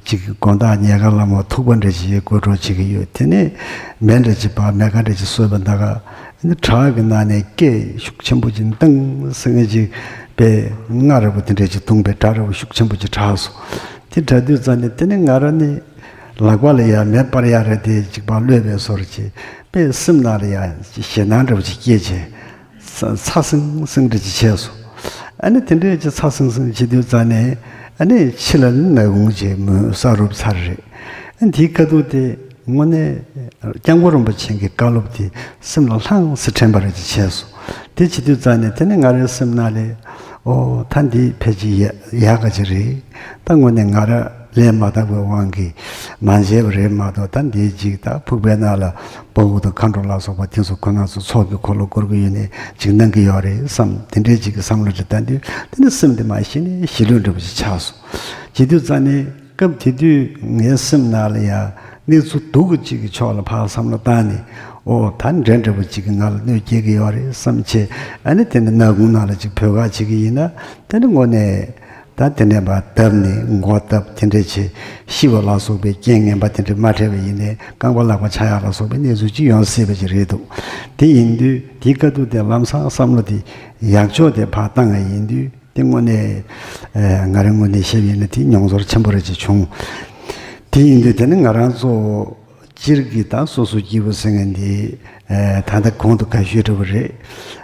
ཅིག་དགོང་དག་ཉལ་ཁ་ལ་མོ་ཐུག་པ་འདྲ་ཅིག་སྐོར་འགྲོ་བྱེད་ཀྱི་ཡོད། དེ་ནས་མེ་འདྲ་ཅིག་སྤར། མེ་ཁ་འདྲ་ཅིག་གསོས་པ་འདྲ་ག་ཨ་ནི་བྲག་གི་ནང་ནས་སྐད་ཤུགས་ཆེན་པོ་ཅིག་དང་ཟེར་མཁན་ཅིག་པའི་རྔ་འདྲ་པོ་དེ་འདྲ་ཅིག་བརྡུངས་པའི་སྒྲ་འདྲ་པོ་ཤུགས་ཆེན་པོ་ཅིག་གྲགས་སོང་། དེ་གྲགས་དུས་ཙམ་ནས་དེ་ནས་ང་རང་ནི་ལག་པ་ལ་ཡ་མེ་སྤར་ཡ་རེད་དེ་ཅིག་པ་གློད་པའི་བཟོ་འདྲ་ཅིག་པའི་སེམས་ནང་ལ་ཡ་ཞེད་སྣང་འདྲ་པོ་ཅིག་སྐྱེས་བྱས། ཚ་ཚ་སིང་སིང་འདྲ་ཅིག་བྱས་སོང་། ཨ་ནི་དེ་འདྲས་ཅིག་ཚ་སིང་སིང་བྱེད་དུས་ཙམ་ནས། ཨ་ནི་ཕྱི་ལ་ནི་ནག་ཁུང་ཅིག་མུན་ས་རུབ་ཚར་རེད། ཨ་ནི་དེའི་ཁ་ཐུག་དེ་དངོས་གནས་སྐྱབས་མགོན་རིན་པོ་ཆེ་གི་བཀའ་སློབ་དེ་སེམས་ལ་ལྷང་སེ་དྲན་པ་རེ་ཅིག་བྱས་སོང་། དེ་བྱེད་དུས་ཙམ་ནས་དེ་ནི་ང་རའི་སེམས་ནང་ལ། ཨོ། ད་འདི་ཕལ་ཆེར་ཡ་ཡག་ག་ཅིག་རེད། ད་དངོས་གནས་ང་ར་ལས་མ་དག་པའི་དབང་གིས་མ་མཇལ་བ་རེད་མ་གཏོགས། ད་འདིའི་ཅིག་ད་ཕུག་པའི་ནང་ལ་དཔའ་བོ་དང་མཁའ་འགྲོ་ལ་སོགས་པ་དེ་ཚོ་ཁོ་ན་ཚོ་ཚོགས་ཀྱི་འཁོར་ལོ་བསྐོར་གྱི་ཡོད་ནས་ཅིག་གནང་གི་ཡོད་རེད་བསམ། དེ་འདྲའི་ཅིག་གི་བསམ་བློ་ཅིག་བཏང་དུས་དེ་ནི་སེམས་དེ་མ་གཞི་ནས་ཞི་ལྷོད་འདྲ་པོ་ཅིག་ཆགས་སོང་། བྱེད་དུས་ཙམ་ནས་སྐབས་དེ་དུས་ངའི་སེམས་ནང་ལ་ཡ་གནས་ཚུལ་སྡུག་གི་ཅིག་གི་ཕྱོགས་ལ་ཕར་བསམ་བློ་བཏང་ནས། ཨོ། ད་འདྲ་འདྲ་པོ་ཅིག་གིས་ང་ལ་གནོད་སྐྱེལ་གྱི་ཡོད་རེད་བསམ་བྱས། ཨ་ནི་དེ་ནི་ནག་ཁུང་ནང་ལ་ཅིག་བོད་ཁ་བྱེད་ཀྱི་ཡིན་ན། དེ་ནི་དངོས་གནས་ད་དེ་ནས་མར་བརྡབས་ནས་མགོ་བརྡབས་དེ་འདྲ་བྱས། ཤི་བ་ལ་སོགས་པའི་རྐྱེན་ངན་པ་དེ་འདྲ་མ་འཕྲད་པ་ཡིན་ནའི་རྐང་པ་ལག་པ་ཆག་ཡག་ལ་སོགས་པའི་གནས་ཚུལ་ཅིག་ཡོང་སྲིད་པ་ཅིག་རེད་འདུག་དེ་ཡིན་དུས་དེའི་སྐབས་དུས་དེ་ལམ་སང་བསམ་བློ་དེ་ཡག་ཕྱོགས་དེ་ཕར་བཏང་ཡ་ཡིན་དུས། དེ་དངོས་གནས། ཨ། ང་རང་ངོས་ནས་བཤད་པ་ཡིན་ན་དེ་མྱོང་ཚོར་ཆེན་པོ་རེ་ཅིག་བྱུང་། དེ་ཡིན་དུས་དེ་ནི་ང་རང་ཚོ་སྤྱིར་གྱི་ད་སོ་སོ་སྐྱེ་བོ་ཟེར་མཁན་འདི། ཨ། ད་ལྟ་གོང་དུ་ཁ་ཤོས་འདྲ་པོ་རེད།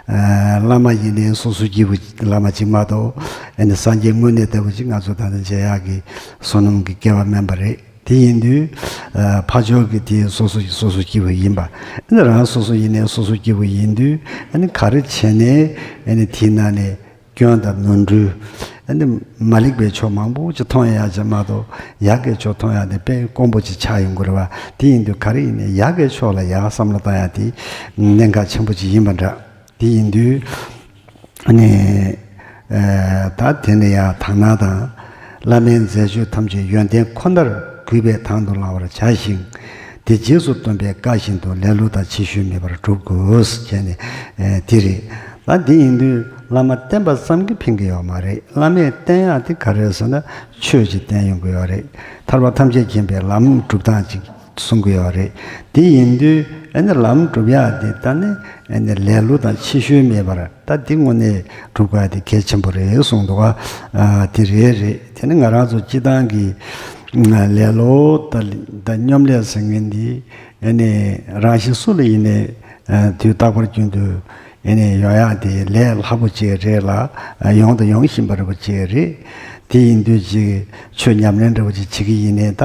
ཨ། བླ་མ་ཡིན་ནའི་སོ་སོ་སྐྱེ་བོ་བླ་མ་གཅིག་མ་གཏོགས། ཨ་ནི་སངས་རྒྱས་དངོས་གནས་ལྟ་བུ་ཅིག་ང་ཚོ་ད་ལྟ་མཇལ་ཡག་གི་བསོད་ནམས་ཀྱི་སྐལ་བ་དམན་པ་རེད། དེ་ཡིན་དུས། ཨ། ཕར་ཕྱོགས་ཀྱི་དེ་སོ་སོ་སོ་སོ་སྐྱེ་བོ་ཡིན་པ། ཨ་ནི་རང་སོ་སོ་ཡིན་ནའི་སོ་སོ་སྐྱེ་བོ་ཡིན་དུས། ཨ་ནི་ག་རེ་བྱས་ནས། ཨ་ནི་དེའི་ནང་ནས། སྐྱོན་དང་ནོར་འཁྲུལ། ཨ་ནི་མ་ལེགས་པའི་ཕྱོགས་མང་པོ་ཅིག་མཐོང་ཡ་ཅིག་མ་གཏོགས། ཡག་གི་ཕྱོགས་མཐོང་ཡ་དེ་དཔེ་དཀོན་པོ་ཅིག་ཆགས་ཡོང་གི་རེད་བ། དེ་ཡིན་དུས་ག་རེ་ཡིན་ནའི་ཡག་གི་ཕྱོགས་ལ་ཡག་བསམ་བློ་བཏང་ཡ་དེ་གནད་འགག་ཆེན་པོ་ཅིག་ཡིན་པ་འདྲ། དེ་ཡིན་དུས། ཨ་ནི། ཨ། ད་དེ་ནས་ཡང་དག་སྣང་དང་། བླ་མའི་མཛད་སྤྱོད་ཐམས་ཅད་ཡོན་ཏན་ཁོ་ནར་གུས་པས་དང་དུ་བླང་བར་བྱ་ཞིང་། དེ་རྗེས་སུ་སྟོན་པའི་བཀའ་བཞིན་དུ་ལེ་ལོ་དང་ཕྱི་བཤོལ་མེད་པར་སྒྲུབ་དགོས་ཟེར་ནས། ཨ། དེ་རེད། ད་འདི་ཡིན་དུས་བླ་མ་བསྟེན་པ་ཙམ་གྱིས་ཕན་གྱི་ཡོད་མ་རེད། བླ་མས་བསྟེན་ཡག་དེ་ག་རེ་རེད་ཟེར་ན། ཆོས་ཅིག་བསྟན་ཡོང་གི་ཡོད་རེད། ཐར་པ་ཐམས་ཅད་མཁྱེན་པའི་ལམ་སྒྲུབ་སྟངས་ཅིག་གསུང་གི་ཡོད་རེད། དེ་ཡིན་དུས་ཨ་ནི་ལམ་སྒྲུབ་ཡག་དེ་ད་ནི་ཨ་ནི་ལེ་ལོ་དང་ཕྱི་བཤོལ་མེད་པར། ད་འདི་དངོས་གནས་སྒྲུབ་དགོས་ཡ་དེ་གལ་ཆེན་པོ་རེད་གསུངས་འདུག་ག་ཨ། དེ་རེད་རེད། དེ་ནི་ང་རང་ཚོ་སྤྱི་བཏང་གི་ལེ་ལོ་དང་དང་སྙོམ་ལས་ཟེར་མཁན་འདི། ཨ་ནི་རང་བཞིན་སུ་ལ་ཡིན་ནའི། ཨ། དུས་རྟག་པར་རྒྱུན་དུ་ཨ་ནི་ཡོང་ཡག་དེ་ལས་སླ་པོ་ཅིག་རེད་ལ། ཨ། ཡོང་དང་ཡོང་བཞིན་པ་རེད་པོ་ཅིག་རེད། དེ་ཡིན་དུས་ཅིག་ཆོས་ཉམས་ལེན་འདྲ་པོ་ཅིག་བྱེད་ཀྱི་ཡིན་ནའི་ད།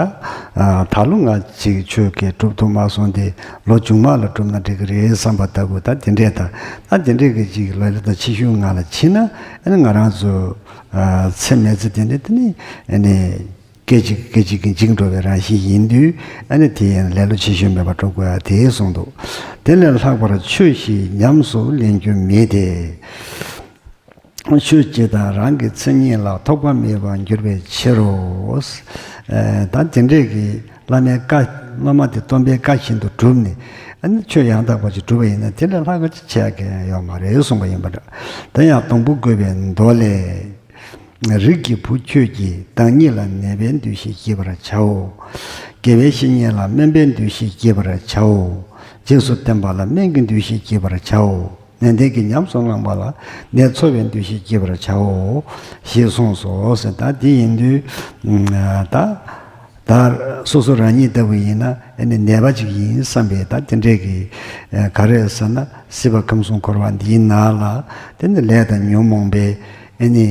ཨ། ད་ལོ་ང་ཅིག་ཆོས་ཀྱི་སྒྲུབ་ཐུབ་མ་སོང་སྟེ་ལོ་མཇུག་མ་ལ་སྒྲུབ་ན་འགྲིག་གི་རེད་བསམ་པ་ལྟ་བུ། ད་དེ་འདྲས་ད། ད་དེ་འདྲས་ཀྱི་ཅིག་ལ་ལ་ད་ཕྱི་བཤོལ་ངང་ལ་ཕྱིན་ན། ཨ་ནི་ང་རང་ཚོ། ཨ། ཚེ་མེད་ཚེ་དེ་འདྲས་དེ་ནི་ཨ་ནི། སྐད་ཅིག་སྐད་ཅིག་གིས་འཇིག་འགྲོ་བའི་རང་བཞིན་ཡིན་དུས། ཨ་ནི་དེ་ཡང་ལེ་ལོ་ཕྱི་བཤོལ་མེད་པར་སྒྲུབ་དགོས་ཡ་དེ་གསུངས་འདུག་དེ་ལས་ལྷག་པར་ཆོས་ཤིག་ཉམས་སུ་ལེན་རྒྱུ་མེད་དེ། ཆོས་སྤྱི་དང་རང་གི་མཚན་ཉིད་ལ་ཐོགས་པ་མེད་པར་འགྱུར་བའི་ཕྱིར་རོ། ཨ། ད་དེ་འདྲས་ཀྱི་བླ་མའི་བཀའ། བླ་མ་དེ་སྟོན་པའི་བཀའ་བཞིན་དུ་བསྒྲུབས་ནས། ཨ་ནི་ཆོས་ཡང་དག་པ་ཅིག་བསྒྲུབས་པ་ཡིན་ན་དེ་ལས་ལྷག་པ་ཅིག་བྱེད་ཡ་གང་ཡང་ཡོད་མ་རེད་གསུངས་པ་ཡིན་པ་འདྲ། དེ་ཡང་སྡོང་པོ་བཀོད་པའི་མདོ་ལས། རིགས་ཀྱི་བུ་ཁྱོད་ཀྱིས་བདག་ཉིད་ལ་ནད་པའི་འདུ་ཤེས་བསྐྱེད་པར་བྱའོ། དགེ་བའི་བཤེས་གཉེན་ལ་སྨན་པའི་འདུ་ཤེས་བསྐྱེད་པར་བྱའོ། རྗེས་སུ་བསྟན་པ་ལ་སྨན་གྱི་འདུ་ཤེས་བསྐྱེད་པར་བྱའོ། ནན་ཏན་གྱིས་ཉམས་སུ་བླངས་པ་ལ་ནད་འཚོ་བའི་འདུ་ཤེས་བསྐྱེད་པར་བྱའོ། ཞེས་གསུངས་སོ་ཟེར། ད་འདི་ཡིན་དུས། ད། ད་སོ་སོ་རང་ཉིད་ལྟ་བུ་ཡིན་ན་ཨ་ནི་ནད་པ་ཅིག་ཡིན་བསམ་པའི་ད་དེ་འདྲས་ཀྱི། ཨ། ག་རེ་ཟེར་ན་སྲིད་པ་ཁམས་གསུམ་འཁོར་བ་འདིའི་ནང་ལ་དེ་ནི་ལས་དང་ཉོན་མོངས་པའི་ཨ་ནི།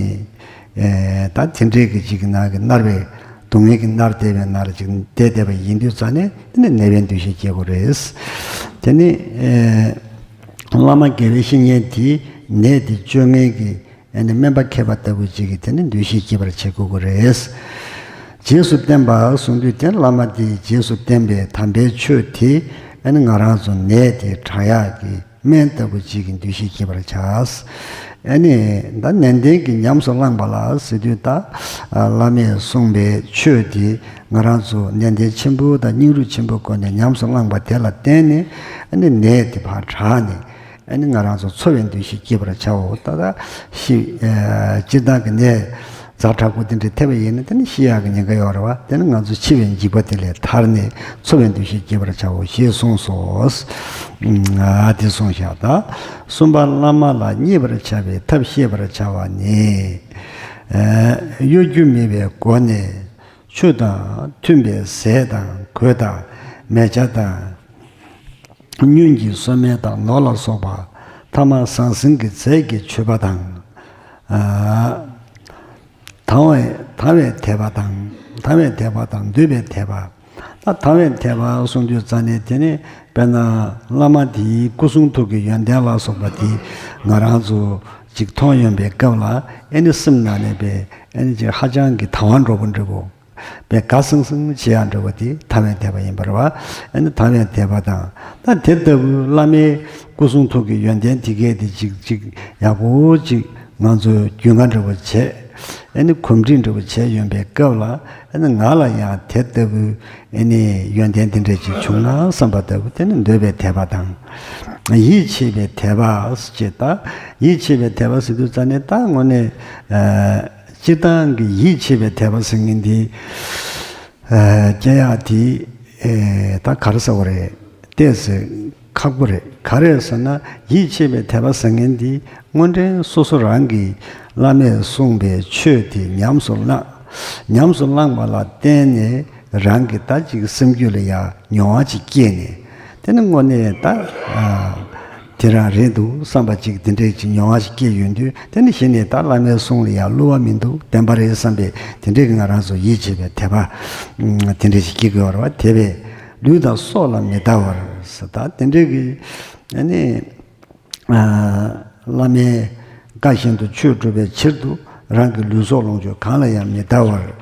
ཨ། ད་དེ་འདྲས་ཀྱི་ཅིག་ནང་གི་མནར་བའི་སྡུག་བསྔལ་གྱིས་མནར་བསྡད་པའི་ནང་ལ་ཅིག་བསྡད་བསྡད་པ་ཡིན་དུས་ཙང་ནས་དེ་ནི་ནད་པའི་འདུ་ཤེས་སྐྱེ་དགོས་རེད། དེ་ནི། ཨ། བླ་མ་དགེ་བའི་བཤེས་གཉེན་དེས་ནད་དེ་བཅོ་མཁན་གྱི། ཨ་ནི་སྨན་པ་མཁས་པ་ལྟ་བུ་ཅིག་གིས་དེ་ནི་འདུ་ཤེས་སྐྱེད་པར་བྱེད་དགོས་ཀྱི་རེད། རྗེས་སུ་བསྟན་པ་གསུང་དུས་དེ་བླ་མ་དེས་རྗེས་སུ་བསྟན་པའི་དམ་པའི་ཆོས་དེ་ཨ་ནི་ང་རང་ཚོ་ནད་དེ་དྲག་ཡག་གི་སྨན་ལྟ་བུ་ཅིག་གི་འདུ་ཤེས་བསྐྱེད་པར་བྱ། ཨ་ནི་ད་ནན་ཏན་གྱིས་ཉམས་སུ་བླངས་པ་ལ་ཟེར་དུས་ད་བླ་མས་གསུངས་པའི་ཆོས་དེ་ང་རང་ཚོ་ནན་ཏན་ཆེན་པོ་དང་སྙིང་རུས་ཆེན་པོའི་སྒོ་ནས་ཉམས་སུ་བླངས་པ་དེ་ལ་བརྟེན་ནས་ཨ་ནི་ནད་དེ་ཕར་དྲག་ནས། ཨ་ནི་ང་རང་ཚོ་འཚོ་བའི་འདུ་ཤེས་བསྐྱེད་པར་བྱའོ། ད་ལྟ་ཤི་ཨ་སྤྱིར་བཏང་གི་ནད་ཛ་དྲག་པོ་དེ་འདྲ་ཐེབས་པ་ཡིན་ན་དེ་ནི་ཤི་ཡག་གི་ཉེན་ཁ་ཡོད་རེད་བ། དེ་ནི་ང་ཚོ་འཆི་བའི་འཇིགས་པ་དེ་ལས་ཐར་ནས་འཚོ་བའི་འདུ་ཤེས་བསྐྱེད་པར་བྱའོ་ཞེས་གསུངས་སོ། ཨ་དེ་གསུངས་བཞག་ད་གསུམ་པ་བླ་མ་ལ་མཉེས་པར་བྱ་བའི་ཐབས་ཤེས་པར་བྱ་བ་ནི། ཨ་གཡོ་སྒྱུ་མེད་པའི་སྒོ་ནས་ཆོས་དང་མཐུན་པའི་ཟས་དང་གོས་དང་མལ་ཆ་དང་། སྔོན་གྱི་གསོལ་སྨན་དང་ནོར་ལ་སོགས་པ་ཐ་མ་ཟང་ཟིང་གི་རྫས་ཀྱི་མཆོད་པ་དང་། ཨ་དང་བའི་དང་བའི་དད་པ་དང་དང་བའི་དད་པ་དང་འདོད་པའི་དད་པ། ད་དང་བའི་དད་པ་གསུང་དུས་ཙ་ནས་དེ་ནི་དཔེར་ན་བླ་མ་དེའི་སྐུ་གསུང་ཐུགས་ཀྱི་ཡོན་ཏན་ལ་སོགས་པ་དེ་ང་རང་ཚོ་ཅིག་མཐོང་ཡོང་པའི་སྐབས་ལ་ཨེ་ནི་སེམས་ནང་ནས་པའི་ཨེ་ནི་ཅིག་ཧ་ཅང་གི་དང་བ་འགྲོ་པོ་འདྲ་པོ། པའི་དགའ་སང་སང་བྱེད་ཡག་འདྲ་བོ་དེ་དང་བའི་དད་པ་ཡིན་པ་རེད་བ། ཨ་ནི་དང་བའི་དད་པ་དང་། ད་དེ་ལྟ་བུའི་བླ་མའི་སྐུ་གསུང་ཐུགས་ཀྱི་ཡོན་ཏན་དེ་གས་དེ་ཅིག་ཅིག་ཡག་པོ་ཅིག་ང་ཚོས་རྒྱུས་མངའ་འདྲ་བོ་བྱས། ཨ་ནི་གོམས་འདྲིས་འདྲ་བོ་བྱས་ཡོང་པའི་སྐབས་ལ་ཨ་ནི་ང་ལ་ཡང་དེ་ལྟ་བུའི་ཨ་ནི་ཡོན་ཏན་དེ་འདྲ་ཅིག་བྱུང་ན་བསམ་པ་ལྟ་བུ་དེ་ནི་འདོད་པའི་དད་པ་དང་། ཡིད་ཆེས་པའི་དད་པ་ཅེས། ད་ཡིད་ཆེས་པའི་དད་པ་ཟེར་དུས་ཙ་ནས་ད་དངོས་གནས་ཨ། སྤྱིར་བཏང་གི་ཡིད་ཆེས་པའི་དད་པ་ཟེར་མཁན་འདི། ཨ་སྐྱེ་ཡག་དེ་ཨེ་ད་ག་རེ་ཟེར་བ་རེད། ཏོག་ཙམ་ཁག་པོ་རེད། ག་རེ་ཟེར་ན་ཡིད་ཆེས་པའི་དད་པ་ཟེར་མཁན་འདི་དངོས་འབྲེལ་སོ་སོ་རང་གིས་བླ་མས་གསུངས་པའི་ཆོས་དེ་ཉམས་སུ་བླངས། ཉམས་སུ་བླངས་པ་ལ་བརྟེན་ནས་རང་གི་ད་ཅིག་སེམས་རྒྱུད་ལ་ཡང་མྱོང་བ་ཅིག་སྐྱེས་ནས། དེ་ནི་དངོས་གནས་ད་ཨ་དེ་རང་རེད་འདུག་བསམ་པ་ཅིག་དེ་འདྲས་ཅིག་མྱོང་བ་ཞིག་སྐྱེས་ཡོང་དུས། དེ་ནི་གཞི་ནས་ད་བླ་མའི་གསུང་ལ་ཡང་བསླུ་བ་མི་འདུག་བདེན་པ་རེད་བསམ་པའི་དེ་འདྲས་ཀྱི་ང་རང་ཚོ་ཡིད་ཆེས་པའི་དད་པ་ཨ་དེ་འདྲས་ཞིག་སྐྱེ་དགོས་པ་རེད་བ། དད་པས་ལུས་དང་སྲོག་ལ་མི་ལྟ་བར་ཟེར། ད་དེ་འདྲས་ཀྱི་ཨ་ནི་ཨ་བླ་མའི་བཀའ་བཞིན་དུ་ཆོས་སྒྲུབ་པའི་ཕྱིར་དུ་རང་གི་ལུས་སྲོག་ལོངས་སྤྱོད་གང་ལ་ཡང་མི་ལྟ་བར།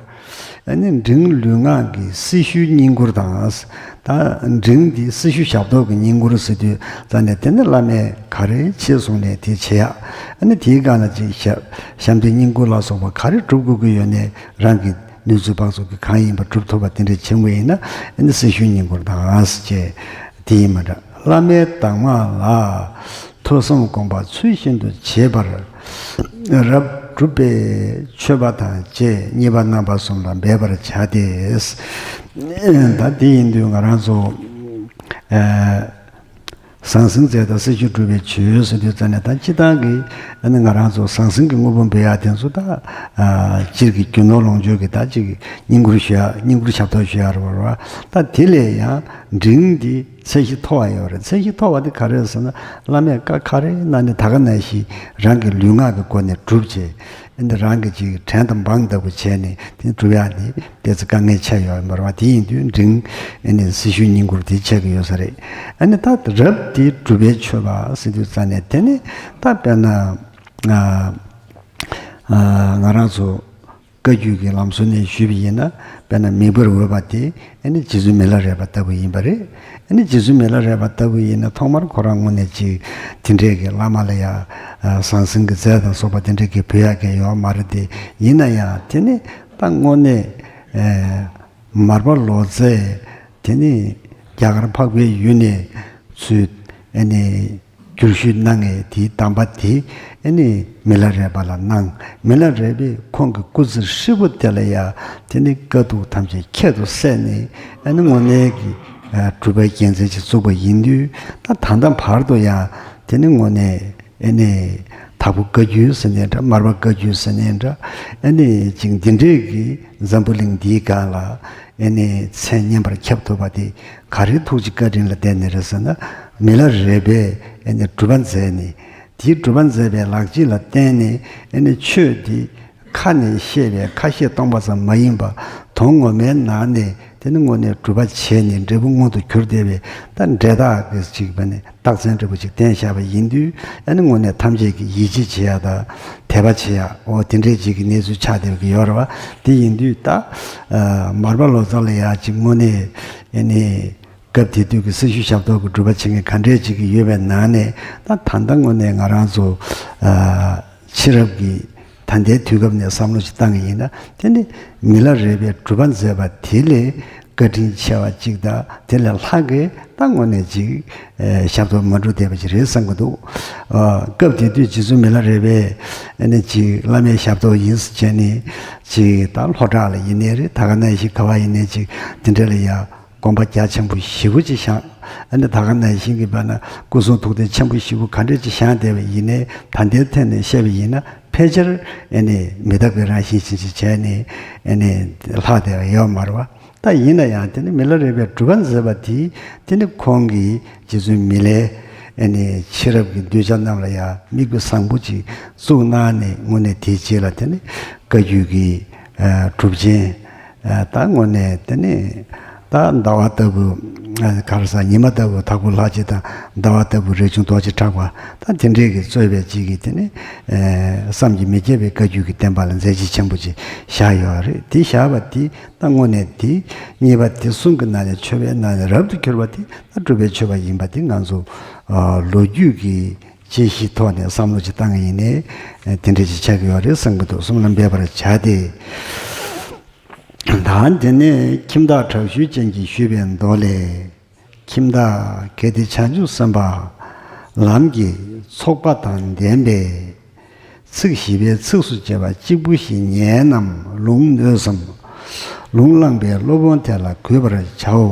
ཨ་ནི་འབྲིང་ལུས་ངག་གི་སྲི་ཞུའི་བསྙེན་བཀུར་དང་། ད་འབྲིང་འདི་སྲི་ཞུ་ཞབས་ཏོག་གི་བསྙེན་བཀུར་ཟེར་དུས་ཙ་ནས་དེ་ནི་བླ་མས་ག་རེ་བྱས་གསུངས་ནས་དེ་བྱེད་ཡག་ཨ་ནི་དེའི་སྒང་ལ་ཅིག་ཞབས་ཞབས་འདྲེན་བསྙེན་བཀུར་ལ་སོགས་པ་ག་རེ་སྒྲུབ་དགོས་ཀྱི་ཡོད་ནས་རང་གི་ནུས་ཚོད་དཔག་ཚོད་ཀྱི་གང་ཡིན་པ་སྒྲུབ་ཐུབ་པ་དེ་འདྲ་བྱེད་དགོས་ཡིན་ན། ཨ་ནི་སྲི་ཞུའི་བསྙེན་བཀུར་དང་ཟེར་བྱས་དེ་ཡིན་མ་འདྲ། བླ་མའི་གདམས་ངག་ལ། ཐོས་བསམ་སྒོམ་པ་ཚུལ་བཞིན་དུ་བྱེད་པར། རབ་སྒྲུབ་པའི་མཆོད་པ་དང་བཅས་གཉིས་པ་རྣམ་པ་གསུམ་ལ་འབད་པར་བྱ་སྟེ། ད་དེ་ཡིན་དུས་ང་རང་ཚོ་ཨ་ཟང་ཟིང་རྫས་དང་སྲི་ཞུ་སྒྲུབ་པའི་ཆོས་ཟེར་དུས་ཙ་ནས་ད་སྤྱིར་བཏང་གི་ཨ་ནི་ང་རང་ཚོ་ཟང་ཟིང་གི་དངོས་པོ་འབུལ་ཡག་དེ་ཚོ་ད་ཨ་སྤྱིར་གྱི་རྒྱུ་ནོར་ལོངས་སྤྱོད་ཀྱི་ད་ཅིག་བསྙེན་བཀུར་ཞུ་ཡག་བསྙེན་བཀུར་ཞབས་ཏོག་ཞུ་ཡག་རེད་བ། ད་དེ་ལས་ཡང་འབྲིང་འདི་ཚད་གཞི་མཐོ་བ་ཡོད་རེད། ཚད་གཞི་མཐོ་བ་དེ་ག་རེ་རེད་ཟེར་ན། བླ་མས་བཀའ་ག་རེ་གནང་ནས་ད་ག་ནང་བཞིན་རང་གི་ལུས་ངག་གི་སྒོ་ནས་སྒྲུབ་བྱས། ཨ་ནི་རང་གི་ཅིག་བྲན་དང་འབངས་ལྟ་བུ་བྱས་ནས་དེ་སྒྲུབ་ཡག་ནི་ཏོག་ཙམ་དཀའ་ངལ་ཆེ་ཡོད་མ་རེད་བ། དེ་ཡིན་དུས་འབྲིང་ཨ་ནི་སྲི་ཞུའི་བསྙེན་བཀུར་དེ་ཆགས་ཀྱི་ཡོད་ས་རེད། ཨ་ནི་ད་རབ་དེ་སྒྲུབ་པའི་མཆོད་པ་ཟེར་དུས་ཙ་ནས་དེ་ནི་ད་དཔེར་ན་ང་ང་རང་ཚོ་བཀའ་བརྒྱུད་ཀྱི་ལམ་སྲོལ་ནས་ཞུས་པ་ཡིན་ན། དཔེར་ན་མེ་འབར་འོས་པ་དེ་ཨ་ནི་རྗེ་བཙུན་མི་ལ་རས་པ་ལྟ་བུ་ཡིན་པ་རེད། ཨ་ནི་རྗེ་བཙུན་མི་ལ་རས་པ་ལྟ་བུ་ཡིན་ན་ཐོག་མར་ཁོ་རང་དངོས་གནས་ཅིག་དེ་འདྲས་ཀྱི་བླ་མ་ལ་ཡང་ཟང་ཟིང་གི་རྫས་དང་སོགས་པ་དེ་འདྲས་ཀྱི་འབུལ་ཡག་གི་ཡོད་མ་རེད་དེ། ཡིན་ན་ཡང་དེ་ནི་ད་དངོས་གནས་མར་པ་ལོ་ཙཱས་དེ་ནི་རྒྱ་གར་འཕགས་པའི་ཡུལ་ནས་ཚུར་ཨ་ནི་བསྒྱུར་ཞུས་གནང་མཁན་དེའི་གདམས་པ་དེ་ཨ་ནི་མི་ལ་རས་པ་ལ་གནང་། མི་ལ་རས་པས་ཁོང་གི་སྐུ་ཚེ་ཧྲིལ་པོ་དེ་ལ་ཡང་དེ་ནི་དཀའ་སྡུག་ཐམས་ཅད་ཁྱད་དུ་བསད་ནས་ཨ་ནི་དངོས་གནས་ཀྱི་ཨ་གྲུབ་པའི་རྒྱལ་མཚན་ཅིག་བཙུགས་པ་ཡིན་དུས། ད་ད་ལྟ་བར་དུ་ཡང་དེ་ནི་དངོས་གནས་ཨ་ནི་དྭགས་པོ་བཀའ་བརྒྱུད་ཟེར་ནའི་འདྲ། མར་པ་བཀའ་བརྒྱུད་ཟེར་ནའི་འདྲ། ཨ་ནི་ཅིག་འདི་འདྲས་ཀྱི་འཛམ་བུ་གླིང་འདིའི་སྒང་ལ་ཨ་ནི་མཚན་སྙན་པར་ཁྱབ་ཐུབ་པ་དེ་ག་རེའི་ཐུགས་རྗེ་བཀའ་དྲིན་ལ་བརྟེན་ནས་རེད་ཟེར་ན། མི་ལ་རས་པས་ཨ་ནི་སྒྲུབ་པ་མཛད་ནས། དེའི་སྒྲུབ་པ་མཛད་པའི་ལག་རྗེས་ལ་བརྟེན་ནས་ཨ་ནི་ཆོས་འདི་ཁ་ནས་བཤད་པའི་ཁ་བཤད་སྟོང་པ་ཙམ་མ་ཡིན་པ། དོན་ངོ་མའི་ནང་ནས་ དེ་ནི་དངོས་གནས་སྒྲུབ་པ་བྱས་ནས་འབྲས་བུ་མངོན་དུ་གྱུར་བསྡད་པའི་ད་འབྲས་རྟགས་ཀྱི་ཅིག་པ་ནི་རྟགས་མཚན་འདྲ་པོ་ཅིག་བསྟན་བཞག་པ་ཡིན་དུས། ཨ་ནི་དངོས་གནས་ཐམས་ཅད་ཀྱིས་ཡིད་ཆེས་བྱེད་ཡག་དང་དད་པ་བྱེད་ཡག་འོ་དེ་འདྲའི་ཅིག་གི་གནས་ཚུལ་ཆགས་བསྡད་ཀྱི་ཡོད་རེད་བ། དེ་ཡིན་དུས་ད་ཨ་མར་པ་ལོ་ཙཱ་ལ་ཡ་ཅིག་དངོས་གནས་ཨ་ནི་སྐབས་དེ་དུས་ཀྱི་སྲི་ཞུ་ཞབས་ཏོག་གི་སྒྲུབ་པ་བྱེད་མཁན་ག་འདྲས་ཅིག་གི་ཡོད་པའི་ནང་ནས། ད་ད་ལྟ་དངོས་གནས་ང་རང་ཚོ་ཨ་ཕྱི་རབས་ཀྱི་ད་ལྟའི་དུས་སྐབས་ནས་བསམ་བློ་ཞིག་བཏང་གི་ཡིན་ན། དེ་ནི་མི་ལ་རས་པས་སྒྲུབ་པ་མཛད་པ་དེ་ལས་བཀའ་དྲིན་ཆེ་བ་ཅིག་དང་། དེ་ལས་ལྷག་གི་ད་དངོས་གནས་ཅིག་ཨེ་ཞབས་ཏོག་མ་སྒྲུབ་བསྡད་པ་ཅིག་རེད་བསམ་གྱི་འདུག་ཨ་སྐབས་དེ་དུས་རྗེ་བཙུན་མི་ལ་རས་པས་ཨ་ནི་ཅིག་བླ་མའི་ཞབས་ཏོག་ཡིན་ཟེར་བྱས་ནས། ཅིག་ད་ལྷོ་བྲག་ལ་ཡིན་ནའི་རེད། ད་ག་ནང་བཞིན་ག་བ་ཡིན་ནའི་ཅིག་དེ་འདྲ་ལ་ཡ་དགོན་པ་རྒྱ་ཆེན་པོ་ཞེ་པོ་ཅིག་བཞེངས། ཨ་ནི་ད་ག་ནང་བཞིན་གྱི་བས་ན་སྐུ་གསུང་ཐུགས་རྟེན་ཆེན་པོ་ཞེ་པོ་ག་འདྲས་ཅིག་བཞེངས་བསྡད་པ་ཡིན་ནའི། ད་ལྟའི་ཐད་ནས་བཤད་པ་ཡིན་ན་ཕལ་ཆེར་ཨ་ནི་མི་རྟག་པའི་རང་བཞིན་ཅན་ཅིག་བྱས་ནས་ཨ་ནི་ལྷག་བསྡད་པ་ཡོད་མ་རེད་བ། ད་ཡིན་ན་ཡང་དེ་ནི་མི་ལ་རས་པས་སྒྲུབ་པ་མཛད་པ་དེ། དེ་ནི་ཁོང་གིས་རྗེ་བཙུན་མི་ལའི་ཨ་ནི་ཕྱི་རབས་ཀྱི་གདུལ་བྱ་རྣམས་ལ་ཡང་མིག་དཔེ་བཟང་པོ་ཅིག་བཙུགས་གནང་ནས། དངོས་གནས་དེའི་རྗེས་ལ་དེ་ནི་བཀའ་བརྒྱུད་ཀྱི་ཨ་གྲུབ་ཆེན། ཨ་ད་དངོས་གནས་དེ་ནི་ད་ཟླ་བ་ལྟ་བུ། ཨ་ག་རེ་ཟ། ཉི་མ་ལྟ་བུ་དྭགས་པོ་ལྷ་རྗེ་དང་། ཟླ་བ་ལྟ་བུ་རས་ཆུང་རྡོ་རྗེ་གྲགས་པ། ད་དེ་འདྲས་ཀྱིས་གཙོས་པའི་ཅིག་གིས་དེ་ནི་ཨ་བསམ་གྱིས་མི་ཁྱབ་པའི་བཀའ་བརྒྱུད་ཀྱི་བསྟན་པ་ལ་མཛད་རྗེས་ཆེན་པོ་ཅིག་བཞག་ཡོད་རེད། དེ་བཞག་པ་དེ་ད་དངོས་གནས་དེ་གཉིས་པ་དེ་གསུམ་གྱི་ནང་ནས་མཆོད་པའི་ནང་ནས་རབ་ཏུ་གྱུར་པ་དེ་ད་སྒྲུབ་པའི་མཆོད་པ་ཡིན་པ་དེ་ང་ཚོ་ཨ་ལོ་རྒྱུས་ཀྱི་དཔྱད་གཞིའི་ཐོག་ནས་བསམ་བློ་ཅིག་བཏང་ཡིན་ནའི་དེ་འདྲ་ཅིག་ཆགས་ཀྱི་ཡོད་རེད་བསམ་གྱི་འདུག་གསུམ་ལ་འབད་པར་བྱ་སྟེ། ད་དེ་ནས་ཁྱིམ་བདག་དྲག་ཤུལ་ཅན་གྱིས་ཞུས་པའི་མདོ་ལས། ཁྱིམ་བདག་གལ་ཏེ་བྱང་ཆུབ་སེམས་དཔའ་ལམ་གྱི་ཚོགས་པ་དང་ལྡན་པས། ཚིག་བཞི་པའི་ཚིགས་སུ་བཅད་པ་གཅིག་པུ་ཞིག་ཉན་རྣམས་ལུང་ནོད་སམ། ལུང་བླངས་པའི་སློབ་དཔོན་དེ་ལ་གུས་པར་བྱའོ།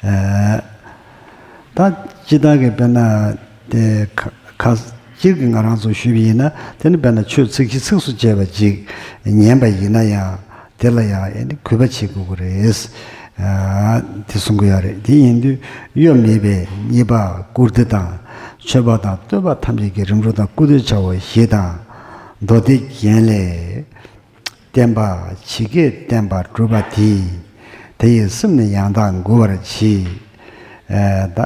ཨ་ད་སྤྱིར་བཏང་གི་དཔེར་ན་དེ་ཁ་ཁ་སྤྱིར་གྱི་ང་རང་ཚོ་ཞུས་པ་ཡིན་ན། དེ་ནི་དཔེར་ན་ཆོས་ཚིག་བཞི་ཚིགས་སུ་བཅད་པ་ཅིག་ཉན་པ་ཡིན་ན་ཡང་། དེ་ལ་ཡང་ཨེ་ནི་གུས་པ་བྱེད་དགོས་ཀྱི་རེད། ཨ་དེ་གསུང་གི་ཡོད་རེད། དེ་ཡིན་དུས་གཡོ་མེད་པའི་གཉེར་པ་བཀུར་སྟི་དང་། མཆོད་པ་དང་བསྟོད་པ་ཐམས་ཅད་ཀྱི་རིམ་གྲོ་དང་བཀུར་སྟི་བྱའོ་ཞེས་དང་། མདོ་སྡེ་རྒྱན་ལས། བསྟན་པ་ཇི་སྐད་བསྟན་པ་སྒྲུབ་པ་དེས། དེ་ཡི་སེམས་ནི་ཡང་དག་མགུ་བར་བྱེད། ཨ་ད་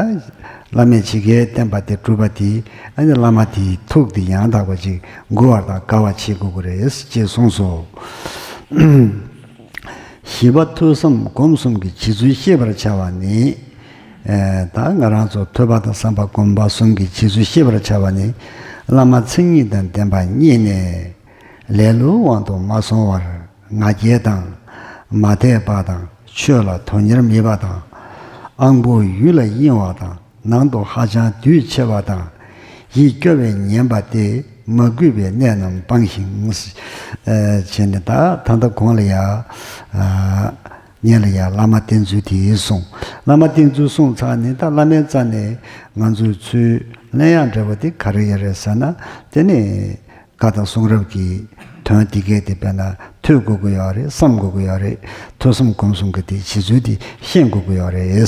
བླ་མས་ཇི་སྐད་བསྟན་པ་དེ་སྒྲུབ་པ་དེས། ཨ་ནི་བླ་མ་དེའི་ཐུགས་དེ་ཡང་དག་པ་ཅིག་མགུ་བར་དང་དགའ་བར་བྱེད་དགོས་ཀྱི་རེད་ཅེས་གསུངས་སོ། བཞི་པ་ཐོས་བསམ་སྒོམ་གསུམ་གྱི་བྱེད་ཚུལ་ཤེས་པར་བྱ་བ་ནི། ཨ་ད་ང་རང་ཚོ་ཐོས་པ་དང་བསམ་པ་སྒོམ་པ་གསུམ་གྱི་བྱེད་ཚུལ་ཤེས་པར་བྱ་བ་ནི། བླ་མ་མཚན་ཉིད་དང་ལྡན་པ་རྙེད་ནས། ལེ་ལོའི་དབང་དུ་མ་སོང་བར་ང་རྒྱལ་དང་མ་དད་པ་དང་། ཆོས་ལ་དོན་གཉེར་མེད་པ་དང་། དབང་པོ་ཡུལ་ལ་གཡེང་བ་དང་། ནང་དུ་ཧ་ཅང་དུས་ཆེ་བ་དང་། ཡིད་སྐྱོ་བས་ཉན་པ་སྟེ་མ་གུས་པའི་གནས་རྣམས་སྤང་ཞིང་། ཨ་བྱས་ནས་ད་ད་ལྟ་གོང་ལ་ཡ་ཨ་སྔོན་ལ་ཡ་བླ་མ་བསྟེན་ཚུལ་དེ་གསུངས། བླ་མ་བསྟེན་ཚུལ་གསུངས་ཚར་ནས། ད་བླ་མའི་རྩ་ནས་ང་ཚོའི་ཚུར་ལེན་ཡག་འདྲ་བ་དེ་ག་རེ་ཡོད་རེད་ཟེར་ན། དེ་ནི་བཀའ་དང་གསུང་རབ་ཀྱི་དོན་དེ་གས་དེ་དཔེར་ན་ཐོས་དགོས་ཀྱི་ཡོད་རེད། བསམ་དགོས་ཀྱི་ཡོད་རེད། ཐོས་བསམ་སྒོམ་གསུམ་གྱི་དེ་བྱེད་ཚུལ་དེ་ཤེས་དགོས་ཀྱི་ཡོད་རེད།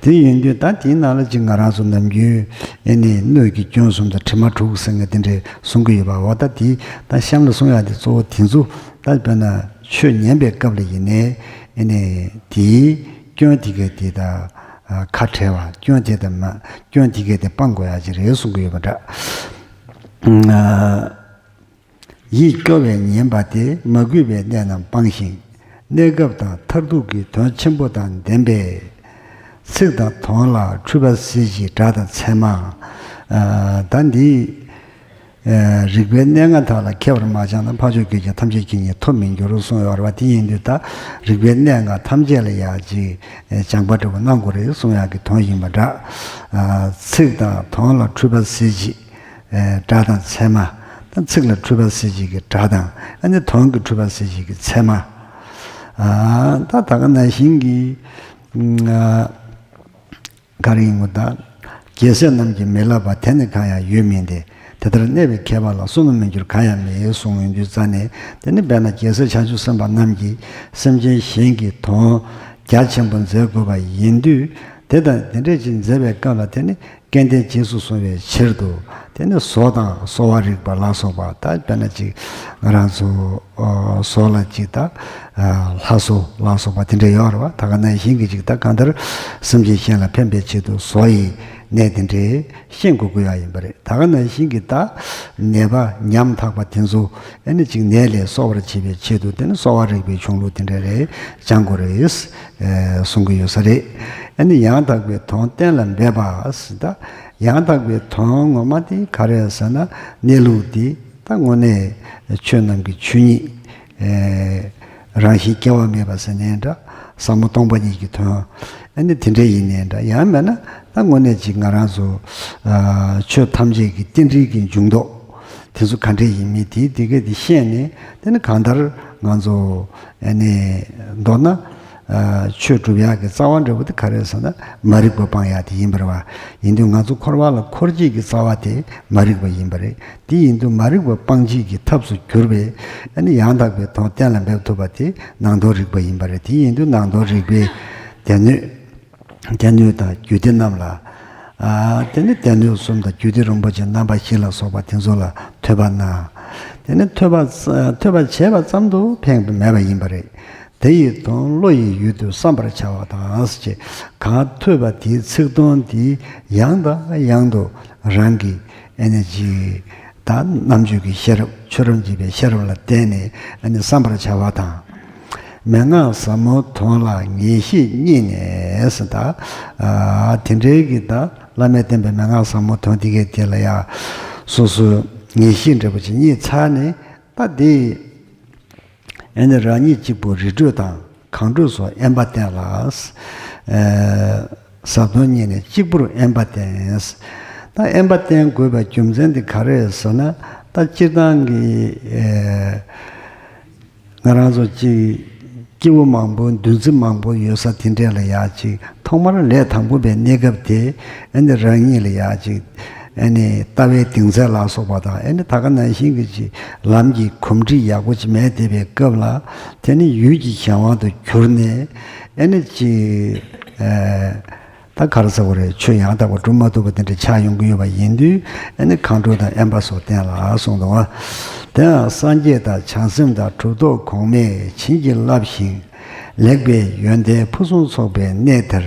དེ་ཡིན་དུས་ད་དེའི་ནང་ལ་ཅིག་ང་རང་ཚོ་ནམ་རྒྱུན་ཨེ་ནི་སྣོད་ཀྱི་སྐྱོན་གསུམ་དང་དྲི་མ་དྲུག་ཟེར་མཁན་དེ་འདྲས་གསུང་གི་ཡོད་པ། འོ་ད་དེ་ད་གཤམ་ལ་གསུང་ཡག་དེ་གཙོ་བོ་དེ་ཚོ། ད་དཔེར་ན་ཆོས་ཉན་པའི་སྐབས་ལ་ཡིན་ནའི་ཨེ་ནི་དེའི་སྐྱོན་དེ་གས་དེ་དང་ཁ་བྲལ་བ། སྐྱོན་དེ་དང་མ་སྐྱོན་དེ་གས་དེ་སྤང་དགོས་ཡག་ཅིག་རེད་གསུང་གི་ཡོད་པ་འདྲ། ཨ་ཡིད་སྐྱོ་བས་ཉན་པ་སྟེ་མ་གུས་པའི་གནས་རྣམས་སྤང་ཞིང་། གནས་སྐབས་དང་མཐར་ཐུག་གི་དོན་ཆེན་པོ་དང་ལྡན་པས། ཚིག་དང་དོན་ལ་འཁྲུལ་པ་གཟི་བརྗིད་སྒྲ་དང་ཚད་མ། ཨ་ད་འདི་ཨ་རིགས་པའི་གནས་ལྔ་དག་ལ་མཁས་པར་མ་སྦྱངས་ན། འཕགས་མཆོག་གི་རྒྱལ་ཁྱབ་ཐམས་ཅད་མཁྱེན་ཉིད་ཐོབ་མི་འགྱུར་གསུངས་ཡོད་རེད་བ། དེ་ཡིན་དུས་ད་རིགས་པའི་གནས་ལྔ་ཐམས་ཅད་ལ་ཡ་ཅིག་སྦྱང་བ་འདྲ་བོ་གནང་དགོས་རེད་གསུང་ཡག་གི་དོན་ཡིན་པ་འདྲ། ཨ་ཚིག་དང་དོན་ལ་འཁྲུལ་པ་གཟི་བརྗིད། ཨེ་སྒྲ་དང་ཚད་མ། ད་ཚིག་ལ་འཁྲུལ་པ་གཟི་བརྗིད་ཀྱི་སྒྲ་དང་། ཨ་ནི་དོན་གྱི་འཁྲུལ་པ་གཟི་བརྗིད་ཀྱི་ཚད་མ། ཨ་ད་ད་ག་ནང་བཞིན་གྱི་ཨ་ག་རེ་ཡིན་གོ། ད་རྒྱལ་སྲས་རྣམས་ཀྱིས་མི་བསླབ་པ། དེ་ནི་གང་ཡང་ཡོད་མིན་ཏེ། དེ་ལྟར་གནས་པའི་མཁས་པ་ལ། བསོད་ནམས་མི་འགྱུར་གང་ཡང་མེད་གསུངས་ཡོང་དུས་རྩ་ནས། དེ་ནི་དཔེར་ན་རྒྱལ་སྲས་བྱང་ཆུབ་སེམས་དཔའ་རྣམས་ཀྱིས་སེམས་ཅན་གཞན་གྱི་དོན་རྒྱ་ཆེན་པོ་མཛད་དགོས་པ་ཡིན་དུས། དེ་དང་དེ་འདྲས་ཅིག་མཛད་པའི་སྐབས་ལ་དེ་ནི། སྐལ་ལྡན་རྗེས་སུ་བཟུང་བའི་ཕྱིར་དུ། དེ་ནི་བཟོ་དང་གསོ་བ་རིག་པ་ལ་སོགས་པ། ད་དཔེར་ན་ཅིག་ང་རང་ཚོ་ཨ་བཟོ་ལ་ཅིག་ད་ཨ་ལྷ་བཟོ་ལ་སོགས་པ་དེ་འདྲ་ཡོད་རེད་བ། ད་ག་ནང་བཞིན་གྱི་ཅིག་ད་གང་ལྟར་སེམས་ཅན་གཞན་ལ་ཕན་པའི་ཆེད་དུ་བཟོ་ཡི་གནས་དེ་འདྲའི་ཤེས་དགོས་ཀྱི་ཡོད་ཡིན་པ་རེད། ད་ག་ནང་བཞིན་གྱི་ད་ནད་པ་ཉམ་ཐག་པ་དེ་ཚོ་ཨ་ནི་ཅིག་ནད་ལས་གསོ་བར་བྱེད་པའི་ཆེད་དུ། དེ་ནི་གསོ་བ་རིག་པའི་ཆོས་ལུགས་དེ་འདྲ་རེད་སྦྱང་དགོས་རེད། ཨེ་གསུང་གི་ཡོད་ས་རེད། ཨ་ནི་ཡང་དག་པའི་དོན་གཏན་ལ་འབེབས་པ་ཟེར། ད་ཡང་དག་པའི་དོན་ངོ་མ་དེ་ག་རེ་ཟེར་ན། གནས་ལུགས་དེ་ད་དངོས་གནས་ཆོས་རྣམས་ཀྱི་ཆོས་ཉིད། ཨེ་རང་བཞིན་སྐྱེ་བ་མེད་པ་ཟེར་ནའི་འདྲ། ཟབ་མོ་སྟོང་པ་ཉིད་ཀྱི་དོན། ཨ་ནི་དེ་འདྲ་ཡིན་ནའི་འདྲ། ཡང་མིན་ན་ད་དངོས་གནས་ཅིག་ང་རང་ཚོ་ཨ་ཆོས་ཐམས་ཅད་ཀྱི་རྟེན་འབྲེལ་གྱི་འབྱུང་ལྡོག་དེ་ཚོ་ག་འདྲ་ཡིན་མིན་དེ་དེ་གས་དེ་ཤེས་ནས། དེ་ནི་གང་ལྟར་ང་ཚོ་ཨ་ནི་མདོར་ན་ཨ་ཆོས་སྒྲུབ་ཡག་གི་རྩ་བ་འདྲ་བོ་དེ་ག་རེ་ཟེར་ན། མ་རིག་པ་སྤང་ཡག་དེ་ཡིན་པ་རེད་བ། ཡིན་དུས་ང་ཚོ་འཁོར་བ་ལ་འཁོར་བྱེད་ཀྱི་རྩ་བ་དེ་མ་རིག་པ་ཡིན་པ་རེད། དེ་ཡིན་དུས་མ་རིག་པ་སྤང་བྱེད་ཀྱི་ཐབས་སུ་གྱུར་པའི་ཨ་ནི་ཡང་དག་པའི་དོན་གཏན་ལ་འབེབས་ཐུབ་པ་དེ་ནང་དོན་རིག་པ་ཡིན་པ་རེད། དེ་ཡིན་དུས་ནང་དོན་རིག་པའི་སྡེ་སྣོད། སྡེ་སྣོད་དང་རྒྱུད་སྡེ་རྣམས་ལ། ཨ་དེ་ནི་སྡེ་སྣོད་གསུམ་དང་རྒྱུད་སྡེ་རིན་པོ་ཆེ་རྣམ་པ་བཞི་ལ་སོགས་པ་དེ་ཚོ་ལ་ཐོས་པ་གནང་། དེ་ནི་ཐོས་པ་ཐོས་པ་བྱས་པ་ཙམ་དུ་ཕན་པ་མེད་པ་ཡིན་པ་རེད། དེ་ཡི་དོན་བློ་ཡི་ཡུལ་དུ་བསམ་པར་བྱ་བ་དང་ཞེས། གང་ཐོས་པ་དེའི་ཚིག་དོན་དེ་ཡང་དང་ཡང་དུ་རང་གི་ཨེ་ནི་ཅིག་ད་རྣམ་དཔྱོད་ཀྱི་ཤེས་རབ། ཆོས་རབ་འབྱེད་པའི་ཤེས་རབ་ལ་བརྟེན་ནས་ཨ་ནི་བསམ་པར་བྱ་བ་དང་། མན་ངག་ཟབ་མོའི་དོན་ལ་ངེས་ཤེས་རྙེད་ནས་ཟེར། ད་ཨ་དེ་འདྲའི་གི་ད་བླ་མས་བསྟན་པའི་མན་ངག་ཟབ་མོའི་དོན་དེ་གའི་དེ་ལ་ཡང་སོ་སོའི་ངེས་ཤེས་འདྲ་པོ་ཅིག་རྙེད་ཚར་ནས། ད་དེ་ཨེ་ནི་རང་ཉིད་གཅིག་པུ་རི་ཁྲོད་དང་གངས་ཁྲོད་སོགས་དབེན་པ་བསྟེན་ལ། ཨེ་ཟབ་དོན་རྙེད་ནས་གཅིག་པུར་དབེན་པ་བསྟེན། ད་དབེན་པ་བསྟེན་དགོས་པའི་རྒྱུ་མཚན་དེ་ག་རེ་རེད་ཟེར་ན། ད་སྤྱིར་བཏང་གི་ཨེ་ང་རང་ཚོ་གཅིག་སྐྱེ་བོ་མང་པོ། འདུ་འཛི་མང་པོ་ཡོད་ས་དེ་འདྲས་ལ་ཡ་གཅིག་ཐོག་མར་ལས་དང་པོ་པའི་གནས་སྐབས་དེ་ཨེ་ནི་རང་ཉིད་ལ་ཡ་གཅིག་ཨེ་ནི་ལྟ་བའི་གདིང་ཚད་ལ་སོགས་པ་དང་། ཨེ་ནི་ད་ག་ནང་བཞིན་གྱི་ཅིག་ལམ་གྱི་གོམས་འདྲིས་ཡག་པོ་ཅིག་མེད་བསྡད་པའི་སྐབས་ལ། དེ་ནི་ཡུལ་གྱི་གཞན་དབང་དུ་གྱུར་ནས། ཨེ་ནི་ཅིག་ཨེ་ད་ག་རེ་ཟེར་དགོས་རེད། ཆོས་ཡང་དག་པ་སྒྲུབ་མ་ཐུབ་པ་དེ་འདྲ་ཆགས་ཡོང་གི་ཡོད་པ་ཡིན་དུས། ཨེ་ནི་གངས་ཁྲོད་དང་དབེན་པ་སོགས་བསྟེན་ལ་གསུངས་འདུག་པ། དེ་ཡང་སངས་རྒྱས་དང་བྱང་སེམས་དང་གྲུབ་ཐོབ་གོང་མས་བྱིན་གྱིས་བརླབས་ཤིང་། ལེགས་པའི་ཡོན་ཏན་ཕུན་སུམ་ཚོགས་པའི་གནས་དེར།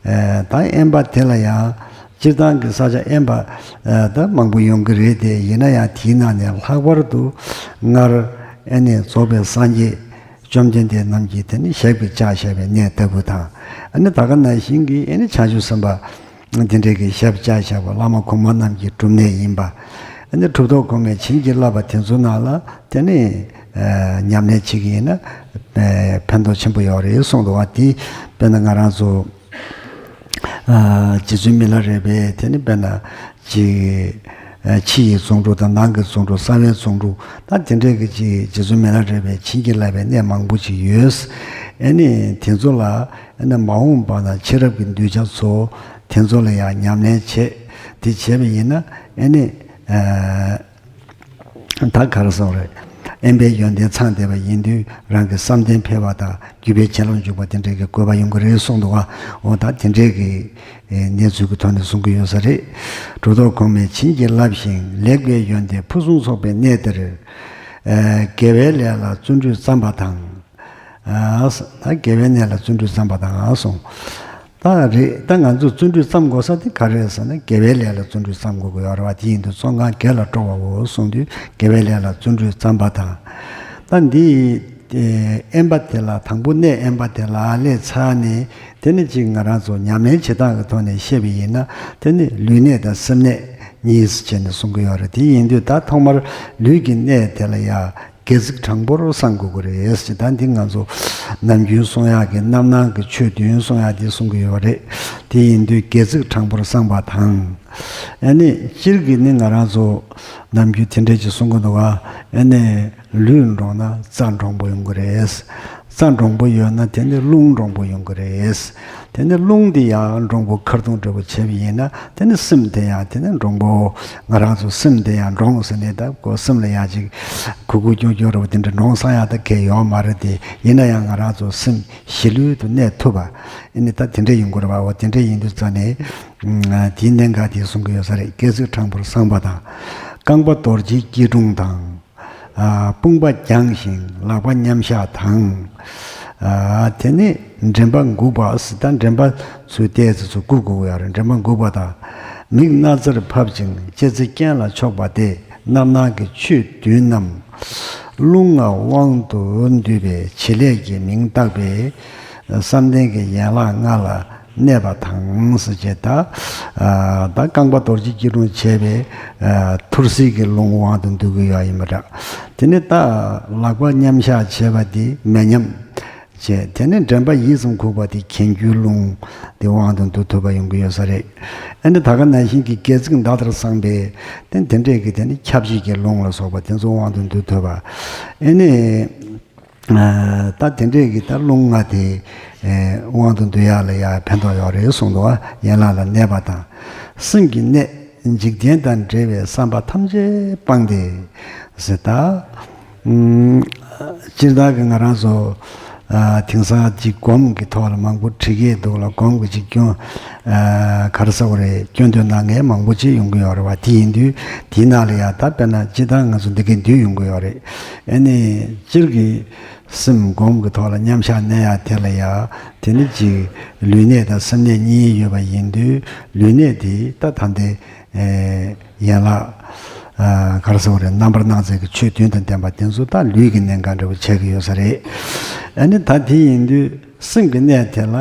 ཨེ་ད་དབེན་པ་དེ་ལ་ཡང་། སྤྱིར་བཏང་གི་ས་ཆ་དབེན་པ་ཨེ་ད་མང་པོ་ཡོང་གི་རེད་དེ། ཡིན་ན་ཡང་དེའི་ནང་ནས་ལྷག་པར་དུ་སྔར་ཨེ་ནི་རྫོགས་པའི་སངས་རྒྱས་བཅོམ་ལྡན་འདས་རྣམས་ཀྱིས་དེ་ནི་ཞབས་ཀྱིས་བཅགས་བཞག་པའི་གནས་ལྟ་བུ་དང་། ཨེ་ནི་ད་ག་ནང་བཞིན་གྱི་ཨེ་ནི་བྱང་ཆུབ་སེམས་དཔའ་དེ་འདྲའི་གི་ཞབས་བཅགས་བཞག་པ་བླ་མ་གོང་མ་རྣམས་ཀྱི་སྒྲུབ་གནས་ཡིན་པ། ཨེ་ནི་གྲུབ་ཐོབ་གོང་མས་བྱིན་གྱིས་བརླབས་པ་དེ་ཚོ་ནང་ལ་དེ་ནི་ཨེ་ཉམས་ལེན་བྱེད་ཀྱི་ཡིན་ན་ཨེ་ཕན་ཐོགས་ཆེན་པོ་ཡོད་རེད་གསུངས་འདུག་པ། དེ་དཔེར་ན་ང་རང་ཚོ་ཨ་རྗེ་བཙུན་མི་ལ་རས་པས་དེ་ནི་དཔེར་ན་ཅིག་ཨ་ཕྱི་ཡི་རྫོང་དྲུག་དང་ནང་གི་རྫོང་དྲུག། གསང་བའི་རྫོང་དྲུག། ད་དེ་འདྲའི་གི་ཅིག་རྗེ་བཙུན་མི་ལ་རས་པས་བྱིན་གྱིས་བརླབས་པའི་གནས་མང་པོ་ཅིག་ཡོད། ཨེ་ནི་དེ་ཚོ་ལ་ཨེ་ནི་མ་འོངས་པ་ན་ཕྱི་རབས་ཀྱི་གདུལ་བྱ་ཚོ་དེ་ཚོ་ལ་ཡང་ཉམས་ལེན་བྱེད། དེ་བྱས་པ་ཡིན་ན་ཨེ་ནི་ཨ་ད་ག་རེ་ཟེར་དགོས་རེད། དབེན་པའི་ཡོན་ཏན་ཚང་བསྡད་པ་ཡིན་དུས། རང་གི་བསམ་གཏན་འཕེལ་བ་དང་། རྒྱུད་པའི་བྱིན་རླབས་འཇུག་པ་དེ་འདྲའི་གི་དགོས་པ་ཡོང་གི་རེད་གསུངས་འདུག་པ། འོ་ད་དེ་འདྲའི་གི་ཨེ་གནས་ཚུལ་གྱི་ཐོག་ནས་གསུང་གི་ཡོད་ས་རེད། གྲུབ་ཐོབ་གོང་མས་བྱིན་གྱིས་བརླབས་ཤིང་། ལེགས་པའི་ཡོན་ཏན་ཕུན་སུམ་ཚོགས་པའི་གནས་དེར། ཨེ་དགེ་བའི་ལས་ལ་བརྩོན་འགྲུས་བརྩམས་པ་དང་། ཨ་ད་དགེ་བའི་གནས་ལ་བརྩོན་འགྲུས་བརྩམས་པ་དང་གསུངས། ད་རེད། ད་ང་ཚོས་བརྩོན་འགྲུས་བརྩམས་དགོས་ས་དེ་ག་རེ་རེད་ཟེར་ན། དགེ་བའི་ལས་ལ་བརྩོན་འགྲུས་བརྩམས་དགོས་ཀྱི་ཡོད་རེད་བ། དེ་ཡིན་དུས་བཙོན་ཁང་བགེགས་ལ་སྤྲོ་བའོ་གསུངས་དུས། དགེ་བའི་ལས་ལ་བརྩོན་འགྲུས་བརྩམས་པ་དང་། ད་འདི་ཨེ་དབེན་པ་དེ་ལ། དང་པོ་གནས་དབེན་པ་དེ་ལ་སླེབས་ཚར་ནས། དེ་ནི་ཅིག་ང་རང་ཚོ་ཉམས་ལེན་བྱེད་སྟངས་ཀྱི་ཐོག་ནས་བཤད་པ་ཡིན་ན། དེ་ནི་ལུས་གནས་དང་སེམས་གནས་གཉིས་བྱས་ནས་གསུང་གི་ཡོད་རེད། དེ་ཡིན་དུས་ད་ཐོག་མར་ལུས་ཀྱི་གནས་དེ་ལ་ཡ་སྒལ་ཚིགས་དྲང་པོར་བསྲང་དགོས་ཀྱི་རེད་ཟེར། ད་འདི་ང་ཚོ་ནམ་རྒྱུན་གསུང་ཡག་གི་རྣམ་སྣང་གི་ཆོས་བདུན་གསུང་ཡག་འདི་གསུང་གི་ཡོད་རེད། དེ་ཡིན་དུས་སྒལ་ཚིགས་དྲང་པོར་བསྲང་པ་དང་། ཨ་ནི་སྤྱིར་གྱི་ནི་ང་རང་ཚོ་ནམ་རྒྱུན་དེ་འདྲས་ཅིག་གསུང་གི་འདུག་ག། ཨ་ནི་ལུས་འདྲོངས་ན་རྩ་འདྲོངས་པོ་ཡོང་གི་རེད། རྩ་འདྲོངས་པོ་ཡོད་ན་དེ་ནི་རླུང་འདྲོངས་པོ་ཡོང་གི་རེད། དེ་ནས་རླུང་དེ་ཡང་འགྲོ་མགོ་ཁར་གདུང་འདྲ་པོ་བྱས་པ་ཡིན་ན། དེ་ནས་སེམས་དེ་ཡང་དེ་ནས་འགྲོ་མགོ། ང་རང་ཚོ་སེམས་དེ་ཡང་འགྲོ་ཟེར་ནས། ད་ཁོ་སེམས་ལ་ཡང་ཅིག་ཁུག་ཁུག་ཀྱོག་ཀྱོག་འདྲ་པོ་དེ་འདྲ་འགྲོ་ས་ཡང་ད་གལ་ཡོད་མ་རེད་དེ། ཡིན་ན་ཡང་ང་རང་ཚོ་སེམས་གཞིས་ལུས་དུ་གནས་ཐུབ་པ། ཨ་ནི་ད་དེ་འདྲ་ཡིན་དགོས་རེད་པ། འོ་དེ་འདྲ་ཡིན་དུས་ཙ་ནས། ཨ་དེའི་གནད་འགག་དེ་གསུང་གི་ཡོད་ས་རེད། སྐད་ཚིག་དྲང་པོར་གསང་པ་དང་། རྐང་པ་རྡོ་རྗེའི་སྐྱིལ་ཀྲུང་དང་། ཨ་དཔུང་པ་བརྒྱངས་ཤིང་ལག་པ་མཉམ་བཞག་དང་། ཨ་དེ་ནས་མགྲིན་པ་འགུགས་པ་ཟེར། ད་མགྲིན་པ་ཚུར་ཏོག་ཙམ་ཚུར་བཀུག་དགོས་ཀྱི་ཡོད་རེད། མགྲིན་པ་འགུགས་པ་དང་། མིག་སྣ་རྩེར་ཕབ་ཅིང་ལྕེ་རྩེ་གྱེན་ལ་ཕྱོགས་པ་སྟེ། རྣམ་སྣང་གི་ཆོས་བདུན་རྣམས་རླུང་ལྔ་དབང་དུ་འདུས་པའི་བྱེད་ལས་ཀྱི་མིང་བཏགས་པའི་བསམ་གཏན་གྱི་ཡན་ལག་ལྔ་ལ་གནས་པ་དང་ཟེར་བྱས། ད་ཨ་ད་རྐང་པ་རྡོ་རྗེ་སྐྱིལ་ཀྲུང་བྱས་པའི་ཨ་ཐུར་སེལ་གྱི་རླུང་དབང་དུ་འདུས་ཀྱི་ཡོད་ཡིན་པ་འདྲ། དེ་ནས་ད་ལག་པ་མཉམ་བཞག་བྱས་པ་དེ་མེ་མཉམ་བྱས། དེ་ནས་མགྲིན་པ་ཡིད་ཙམ་ཁུག་པ་དེ་གྱེན་རྒྱུའི་རླུང་དེ་དབང་དུ་འདུས་ཐུབ་པ་ཡོང་གི་ཡོད་ས་རེད། ཨ་ནི་ད་ག་ནང་བཞིན་གྱི་སྐད་ཚིག་མདའ་ལྟར་གསང་པའི་དེ་དེ་འདྲས་ཀྱི་དེ་ནི་ཁྱབ་བྱེད་ཀྱི་རླུང་ལ་སོགས་པ་དེ་ཚོ་དབང་དུ་འདུས་ཐུབ་པ། ཨ་ནི་ཨ་ད་དེ་འདྲས་ཀྱི་ད་རླུང་ལྔ་དེ་ཨེ་དབང་དུ་འདུས་ཡག་ལ་ཡང་ཕན་ཐོགས་ཡོད་རེད་གསུངས་འདུག་པ། ཡན་ལག་ལ་གནས་པ་དང་། སེམས་ཀྱི་གནད་འཇིག་རྟེན་དང་འབྲེལ་བའི་བསམ་པ་ཐམས་ཅད་སྤངས་ཏེ་ཟེར། ད་ཨུམ་སྤྱིར་བཏང་གི་ང་རང་ཚོ་ཨ་དེང་སང་ཅིག་སྒོམ་གྱི་ཐོག་ལ་མང་པོ་བྲིས་ཀྱི་འདུག་ལ། སྒོམ་གྱི་ཅིག་སྐྱོན་ཨ་ག་རེ་ཟེར་དགོས་རེད། སྐྱོན་འདོན་གནང་མཁན་མང་པོ་ཅིག་ཡོང་གི་ཡོད་རེད་པ། དེ་ཡིན་དུས་དེའི་ནང་ལ་ཡང་ད་དཔེར་ན་སྤྱིར་བཏང་ང་ཚོ་འདི་གའི་འདུས་ཡོང་གི་ཡོད་རེད། ཨ་ནི་སྤྱིར་གྱི་སེམས་སྒོམ་གྱི་ཐོག་ལ་མཉམ་བཞག་གནས་ཡག་དེ་ལ་ཡང་དེ་ནི་ཅིག་ལུས་གནད་དང་སེམས་གནད་གཉིས་ཡོད་པ་ཡིན་དུས། ལུས་གནད་དེ་ད་ད་ལྟའི་ཨེ་ཡན་ལག་ཨ་ག་རེ་ཟེར་དགོས་རེད། རྣམ་པར་སྣང་མཛད་ཀྱི་ཆོས་བདུན་དང་ལྡན་པ་དེ་ཚོ་ད་ལུས་ཀྱི་གནད་འགག་འདྲ་པོ་བྱེད་ཀྱི་ཡོད་ས་རེད། ཨ་ནི་ད་དེ་ཡིན་དུས་སེམས་ཀྱི་གནད་དེ་ལ་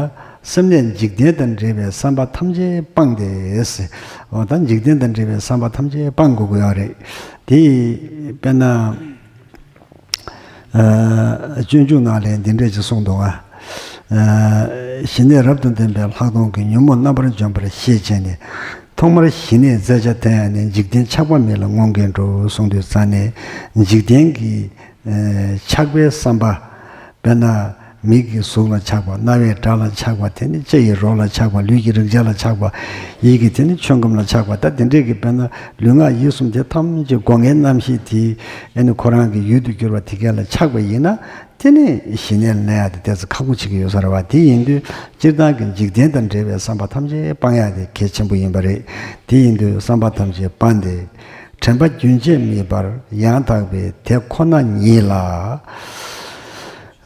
སེམས་གནད་འཇིག་རྟེན་དང་འབྲེལ་བའི་བསམ་པ་ཐམས་ཅད་སྤངས་ཏེ་ཟེར། འོ་ད་འཇིག་རྟེན་དང་འབྲེལ་བའི་བསམ་པ་ཐམས་ཅད་སྤང་དགོས་ཀྱི་ཡོད་རེད། དེ་དཔེར་ན། ཨ་སྤྱོད་འཇུག་ནང་ལ་འདི་འདྲ་ཅིག་གསུངས་འདུག་ག་ཨ་ཞི་གནས་རབ་ཏུ་ལྡན་པའི་ལྷག་མཐོང་གིས་ཉོན་མོངས་རྣམ་པར་འཇོམས་པར་ཤེས་བྱས་ནས། ཐོག་མར་ཞི་གནས་མཛད་བྱ་དེ་ཡང་ནི། འཇིག་རྟེན་ཆགས་པ་མེད་ལ་མངོན་དགས་འགྲོ་གསུངས་དུས་ཙ་ནས། འཇིག་རྟེན་གྱི་ཨ་ཆགས་པའི་བསམ་པ། དཔེར་ན་མིག་གི་གཟུགས་ལ་ཆགས་པ། རྣ་བའི་སྒྲ་ལ་ཆགས་པ། དེ་ནི་ལྕེ་ཡི་རོ་ལ་ཆགས་པ། ལུས་ཀྱི་རེག་བྱ་ལ་ཆགས་པ། ཡིད་ཀྱི་དེ་ནི་ཆོས་ཁམས་ལ་ཆགས་པ། ད་དེ་འདྲས་ཀྱི་དཔེར་ན་ལུས་ངག་ཡིད་གསུམ་དེ་ཐམས་ཅད་སྒོ་ལྔའི་རྣམ་ཤེས་དེ་ཨ་ནི་ཁོ་རང་གི་ཡུལ་དུ་གྱུར་པ་དེ་ག་ལ་ཆགས་པ་ཡིན་ན། དེ་ནི་ཞི་གནས་ལ་གནས་ཡག་དེ་ཏོག་ཙམ་ཁག་པོ་ཆགས་ཀྱི་ཡོད་ས་རེད་པ། དེ་ཡིན་དུས་སྤྱིར་བཏང་གི་འཇིག་རྟེན་དང་འབྲེལ་བའི་བསམ་པ་ཐམས་ཅད་སྤང་ཡག་དེ་གལ་ཆེན་པོ་ཡིན་པ་རེད། དེ་ཡིན་དུས་བསམ་པ་ཐམས་ཅད་སྤངས་ཏེ། དྲན་པ་རྒྱུན་ཆད་མེད་པར་ཡང་དག་པའི་དེ་ཁོ་ན་ཉིད་ལ་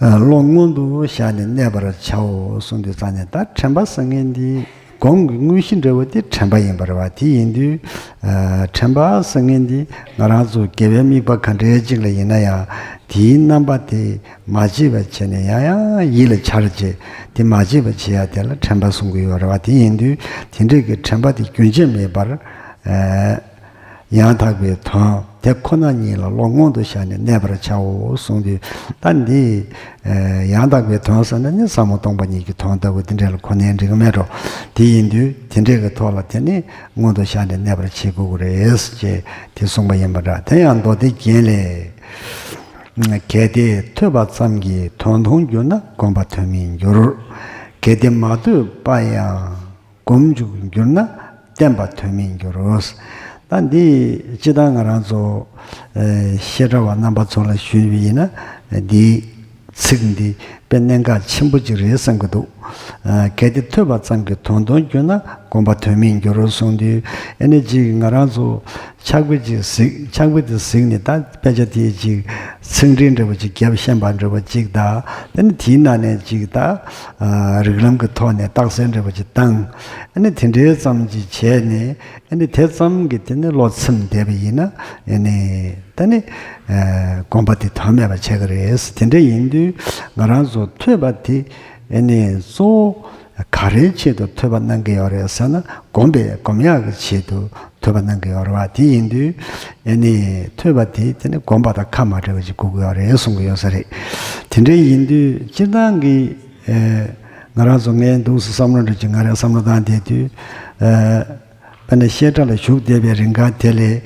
བློ་མངོན་དུ་བཞག་ནས་གནས་པར་བྱའོ་གསུངས་དུས་ཙ་ནས། ད་དྲན་པ་ཟེར་མཁན་འདི་སྒོམ་གྱི་དངོས་གཞི་འདྲ་བོ་དེ་དྲན་པ་ཡིན་པ་རེད་པ། དེ་ཡིན་དུས་ཨ་དྲན་པ་ཟེར་མཁན་འདི་ང་རང་ཚོ་དགེ་བའི་དམིགས་པ་ག་འདྲའི་ཅིག་ལ་ཡིན་ན་ཡང་། དེའི་རྣམ་པ་དེ་མ་བརྗེད་པ་བྱས་ནས་ཡང་ཡང་ཡིད་ལ་འཆར་བྱས། དེ་མ་བརྗེད་པ་བྱེད་ཡག་དེ་ལ་དྲན་པ་གསུང་གི་ཡོད་རེད་པ། དེ་ཡིན་དུས་དེ་འདྲས་ཀྱི་དྲན་པ་དེ་རྒྱུན་ཆད་མེད་པར་ཨ་ཡང་དག་པའི་དོན་དེ་ཁོ་ན་ཉིད་ལ་བློ་མངོན་དུ་བཞག་ནས་གནས་པར་བྱའོ་གསུངས་དུས། ད་འདི་ཨ་ཡང་དག་པའི་དོན་ཟེར་ན་ནི་ཟབ་མོ་སྟོང་པ་ཉིད་ཀྱི་དོན་ལྟ་བུ་དེ་འདྲས་ལ་གོ་ནའི་འགྲིག་གི་མེད་འགྲོ། དེ་ཡིན་དུས་དེ་འདྲས་ཀྱི་ཐོག་ལ་དེ་ནི་མངོན་དུ་བཞག་ནས་གནས་པར་བྱེད་དགོས་ཀྱི་རེད་ཅེས་དེ་གསུངས་པ་ཡིན་པ་འདྲ། དེ་ཡང་མདོ་སྡེ་རྒྱན་ལས། གལ་ཏེ་ཐོས་པ་ཙམ་གྱིས་དོན་མཐོང་གྱུར་ན། སྒོམ་པ་དོན་མིན་འགྱུར། གལ་ཏེ་མ་ཐོས་པ་ཡང་སྒོམ་འཇུག་གྱུར་ན། བསྟན་པ་དོན་མིན་འགྱུར། ད་འདི་སྤྱིར་བཏང་ང་རང་ཚོ་ཨེ་བཤད་གྲྭ་བ་རྣམ་པ་ཚོ་ལ་ཞུས་པ་ཡིན་ན། འདི་ཚིག་འདི་དཔེ་གནད་འགག་ཆེན་པོ་ཅིག་རེད་བསམ་གྱི་འདུག་ཨ་གལ་ཏེ་ཐོས་པ་ཙམ་གྱིས་དོན་མཐོང་གྱུར་ན། སྒོམ་པ་དོན་མིན་འགྱུར་གསུངས་དུས། ཨ་ནི་ཅིག་ང་རང་ཚོ་ཕྱག་དཔེ་ཅིག་གཟིགས། ཕྱག་དཔེ་དེ་གཟིགས་ནས་ད་དཔེ་ཆ་དེ་ཅིག་ཚིག་འགྲེལ་འདྲ་བོ་ཅིག་བརྒྱབ། ཤན་པ་འདྲ་བོ་ཅིག་དང་། ཨ་ནི་དེའི་ནང་ནས་ཅིག་ད་ཨ་རིགས་ལམ་གྱི་ཐོག་ནས་རྟགས་གསལ་འདྲ་བོ་ཅིག་བཏང་། ཨ་ནི་དེ་འདྲའི་ཙམ་ཅིག་བྱས་ནས། ཨ་ནི་དེ་ཙམ་གྱིས་དེ་ནི་བློ་ཚིམ་བསྡད་པ་ཡིན་ན། ཨ་ནི་ད་ནི་ཨ་སྒོམ་པ་དེ་དོན་མེད་པ་ཆགས་ཀྱི་རེད། དེ་འདྲ་ཡིན་དུས་ང་རང་ཚོ་ཐོས་པ་དེ་ཨ་ནི་གཙོ་བོ་ག་རེའི་ཆེད་དུ་ཐོས་པ་གནང་གི་ཡོད་རེད་ཟེར་ན། སྒོམ་པའི་སྒོམ་ཡག་གི་ཆེད་དུ་ཐོས་པ་གནང་གི་ཡོད་རེད་པ། དེ་ཡིན་དུས་ཨ་ནི་ཐོས་པ་དེ་དེ་ནི་སྒོམ་པ་དང་ཁ་མ་བྲལ་བ་ཞིག་དགོས་ཀྱི་ཡོད་རེད་གསུང་གི་ཡོད་ས་རེད། དེ་འདྲ་ཡིན་དུས་སྤྱིར་བཏང་གི་ཨ་ང་རང་ཚོ་ངའི་འདུག་སེ་བསམ་བློ་འདྲ་ཅིག་ང་རང་བསམ་བློ་བཏང་བསྡད་དུས། ཨ་དཔེར་ན་བཤད་གྲྭ་ལ་བཞུགས་བསྡད་པའི་རིང་ག་དེ་ལས།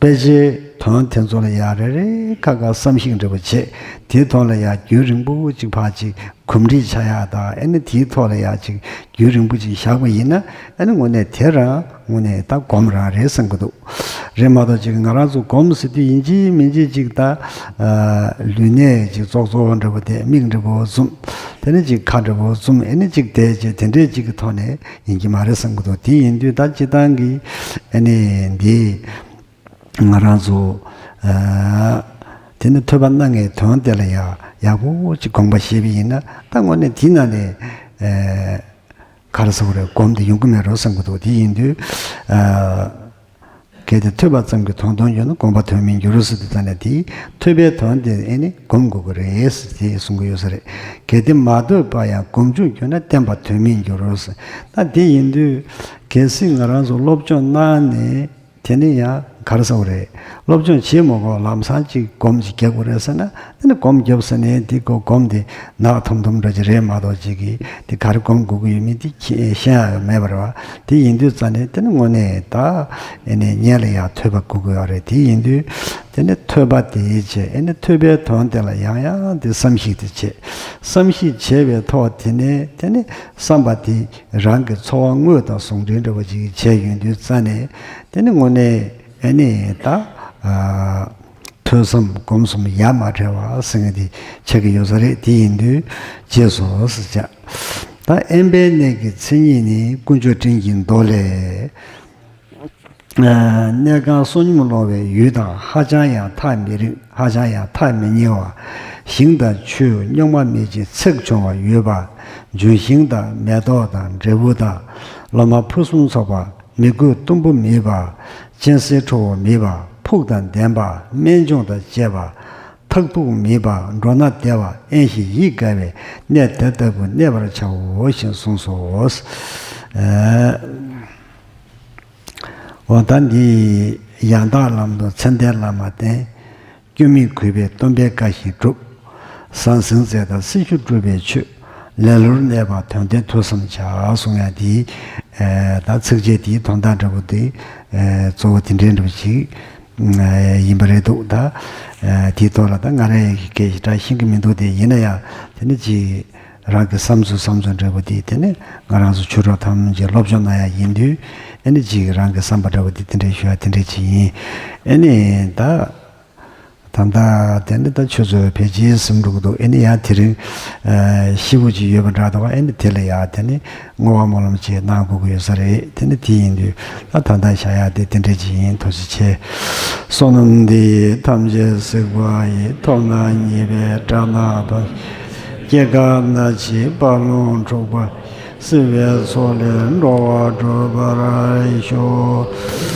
ཕལ་ཆེར་དོན་དེ་ཚོ་ལ་ཡང་རེ་རེ་ཁ་ཁ་བསམ་གཞིག་འདྲ་པོ་བྱེད། དེའི་ཐོག་ལ་ཡང་རྒྱུན་རིང་པོ་ཅིག་ཕར་ཅིག་གོམས་འདྲིས་བྱ་ཡག་དང་། ཨ་ནི་དེའི་ཐོག་ལ་ཡང་ཅིག་རྒྱུན་རིང་པོ་ཅིག་བཞག་པ་ཡིན་ན། ཨ་ནི་དངོས་གནས་དེ་རང་དངོས་གནས་ད་སྒོམ་རང་རེད་བསམ་གྱི་འདུག་རེད་མ་གཏོགས་ཅིག་ང་རང་ཚོ་སྒོམ་ཟེར་དུས་ཡིན་གཅིག་མིན་གཅིག་ཅིག་ད་ཨ་ལུས་གནད་ཅིག་ཙོག་ཙོག་འདྲ་པོ་དེ། མིག་འདྲ་པོ་བཙུམ། དེ་ནས་ཅིག་ཁ་འདྲ་པོ་བཙུམ། ཨ་ནི་ཅིག་བསྡད་བྱས་དེ་འདྲས་ཅིག་གི་ཐོག་ནས་ཡིན་གྱི་མ་རེད་བསམ་གྱི་འདུག་དེ་ཡིན་དུས་ད་སྤྱིར་བཏང་གི་ཨ་ནི་འདི་ང་རང་ཚོ་ཨ་དེ་ནི་ཐོས་པ་སྣ་ལྔའི་དོན་དེ་ལ་ཡང་ཡག་པོ་ཅིག་དགོངས་པ་བཞེས་པ་ཡིན་ན། ད་དངོས་གནས་དེའི་ནང་ནས་ཨ་ག་རེ་ཟེར་དགོས་རེད། སྒོམ་དེ་ཡོང་གི་མེད་འགྲོ་བསམ་གྱི་འདུག་དེ་ཡིན་དུས་ཨ་གལ་ཏེ་ཐོས་པ་ཙམ་གྱིས་དོན་སྟོང་འགྱུར་ན། སྒོམ་པ་དོན་མིན་འགྱུར་རོ་ཟེར་དུས་ཙ་ནས། དེ་ཐོས་པའི་དོན་དེ་ཨ་ནི་སྒོམ་དགོས་ཀྱི་རེད་ཟེར་དེ་གསུང་གི་ཡོད་ས་རེད། གལ་ཏེ་མ་ཐོས་པ་ཡང་སྒོམ་བྱུང་འགྱུར་ན། བསྟན་པ་དོན་མིན་འགྱུར་རོ་ཟེར། ད་དེ་ཡིན་དུས་གལ་སྲིད་ང་རང་ཚོ་སློབ་སྦྱོང་གནང་ནས། དེ་ནས་ཡང་ག་རེ་ཟེར་དགོས་རེད། སློབ་སྦྱོང་བྱེད་མ་དགོས། ལམ་སང་ཅིག་སྒོམ་ཅིག་རྒྱག་དགོས་རེད་ཟེར་ན། དེ་ནི་སྒོམ་རྒྱབ་ཟེར་ནས་དེ་ཀོ་སྒོམ་དེ་ནག་ཐོམ་ཐོམ་འདྲ་ཅིག་རེད་མ་གཏོགས། ཅིག་གིས་དེ་ག་རེ་སྒོམ་དགོས་ཀྱི་ཡོད་མེད་དེ་ཤེས་ཡ་ཡང་མེད་པ་རེད་བ། དེ་ཡིན་དུས་ཙ་ནས་དེ་ནི་དངོས་གནས་ད་ཨ་ནི་སྔོན་ལ་ཡང་ཐོས་པ་དགོས་ཀྱི་ཡོད་རེད། དེ་ཡིན་དུས་དེ་ནི་ཐོས་པ་དེ་བྱས། ཨ་ནི་ཐོས་པའི་དོན་དེ་ལ་ཡང་ཡང་དེ་བསམ་གཞིག་དེ་བྱས། བསམ་གཞིག་བྱས་པའི་ཐོག་དེ་ནས་དེ་ནི་བསམ་པ་དེ་རང་གི་འཚོ་བ་དངོས་དང་ཟུང་འབྲེལ་འདྲ་པོ་ཅིག་བྱས་ཡོང་དུས་ཙ་ནས། དེ་ནི་དངོས་གནས་ཨ་ནི་ད་ཨ་ཐོས་བསམ་སྒོམ་གསུམ་ཡ་མ་བྲལ་བ་ཟེར་མཁན་དེ་ཆགས་ཀྱི་ཡོད་ས་རེད། དེ་ཡིན་དུས་རྗེས་སུ་ཟེར་བྱ། ད་དབེན་པའི་གནས་ཀྱི་མཚན་ཉིད་ནི། དཀོན་མཆོག་སྤྲིན་གྱི་མདོ་ལས། ཨ་གནས་ཁང་བསོད་སྙོམས་སློང་བའི་ཡུལ་དང་། ཧ་ཅང་ཡང་ཐག་མི་རིང་། ཧ་ཅང་ཡང་ཐག་མི་ཉེ་བ། ཞིང་དང་ཆུ་རྙོག་མ་མེད་ཅིང་ཚེགས་ཆུང་བ་ཡོད་པ། ལྗོན་ཤིང་དང་མེ་ཏོག་དང་འབྲས་བུ་དང་། ལོ་མ་ཕུན་སུམ་ཚོགས་པ། མི་རྒོད་གཏུམ་པོ་མེད་པ། གཅན་གཟན་ཁྲོ་བོ་མེད་པ། ཕུགས་དང་ལྡན་པ། རྨད་བྱུང་དང་བཅས་པ། ཐག་ཐུག་མེད་པ། འགྲོ་ན་བདེ་བ། དབེན་ཞིང་ཡིད་དགའ་བའི་གནས་དེ་ལྟ་བུར་གནས་པར་བྱའོ་ཞེས་གསུངས་སོ། ཨ་འོ་ད་འདི་ཡང་དག་ལམ་དུ་མཚན་ལྡན་བླ་མ་བསྟེན། སྐྱོན་མེད་གུས་པས་སྟོན་པའི་བཀའ་བཞིན་སྒྲུབ། ཟང་ཟིང་རྫས་དང་སྲི་ཞུ་སྒྲུབ་པའི་ཆོས། ལེ་ལོར་གནས་པ་དོན་ལྡན་ཐོས་བསམ་བྱ། གསུང་ཡ་འདི་ཨ་ད་ཚིགས་བཅད་འདིའི་དོན་དག་འདྲ་པོ་འདི་ཨ་གཙོ་བོ་དེ་འདྲའི་འདྲ་པོ་ཞིག་ཨ་ཡིན་པ་རེད་འདུག་ད་ཨ་དེའི་ཐོག་ལ་ད་ང་རང་ཡང་སྐད་ཞེ་དྲག་ཤེས་ཀྱི་མི་འདུག་དེ་ཡིན་ན་ཡང་དེ་ནི་ཅིག་རང་གི་བསམ་ཚུལ་བསམ་ཚུལ་འདྲ་པོ་དེ། དེ་ནི་ང་རང་ཚོ་ཆོས་གྲོགས་ཐམས་ཅད་སློབ་སྦྱོང་གནང་ཡ་ཡིན་དུས། ཨ་ནི་ཅིག་རང་གི་བསམ་པ་འདྲ་པོ་དེ་དེ་འདྲའི་ཞུ་ཡ་དེ་འདྲའི་ཅིག་ཡིན། ཨ་ནི་ད་ད་ལྟ་དེ་ནི་ད་ཆུ་ཚོད་ཕལ་ཆེར་ཟིན་འགྲོ་གི་འདུག་ཨ་ནི་ཡང་དེ་རིང་ཨ་ཤི་བོ་ཅིག་ཡོད་པ་འདྲ་འདུག་ཨ་ནི་དེ་ལ་ཡ་དེ་ནི་བསྔོ་བ་སྨོན་ལམ་ཅིག་གནང་དགོས་ཀྱི་ཡོད་ས་རེད། དེ་ནི་དེ་ཡིན་དུས་ད་ད་ལྟ་བཞག་ཡ་དེ་དེ་འདྲ་ཅིག་ཡིན། ཐུགས་རྗེ་ཆེ། བསོད་ནམས་འདི་ཡིས་ཐམས་ཅད་གཟིགས་པ་ཡི། ཐོབ་ནས་ཉེས་པའི་དགྲ་རྣམས་ཕམ། སྐྱེ་རྒ་ན་འཆིའི་རྦ་ཀློང་འཁྲུགས་པ་ཡི། སྲིད་པའི་མཚོ་ལས་འགྲོ་བ་སྒྲོལ་བར་ཤོག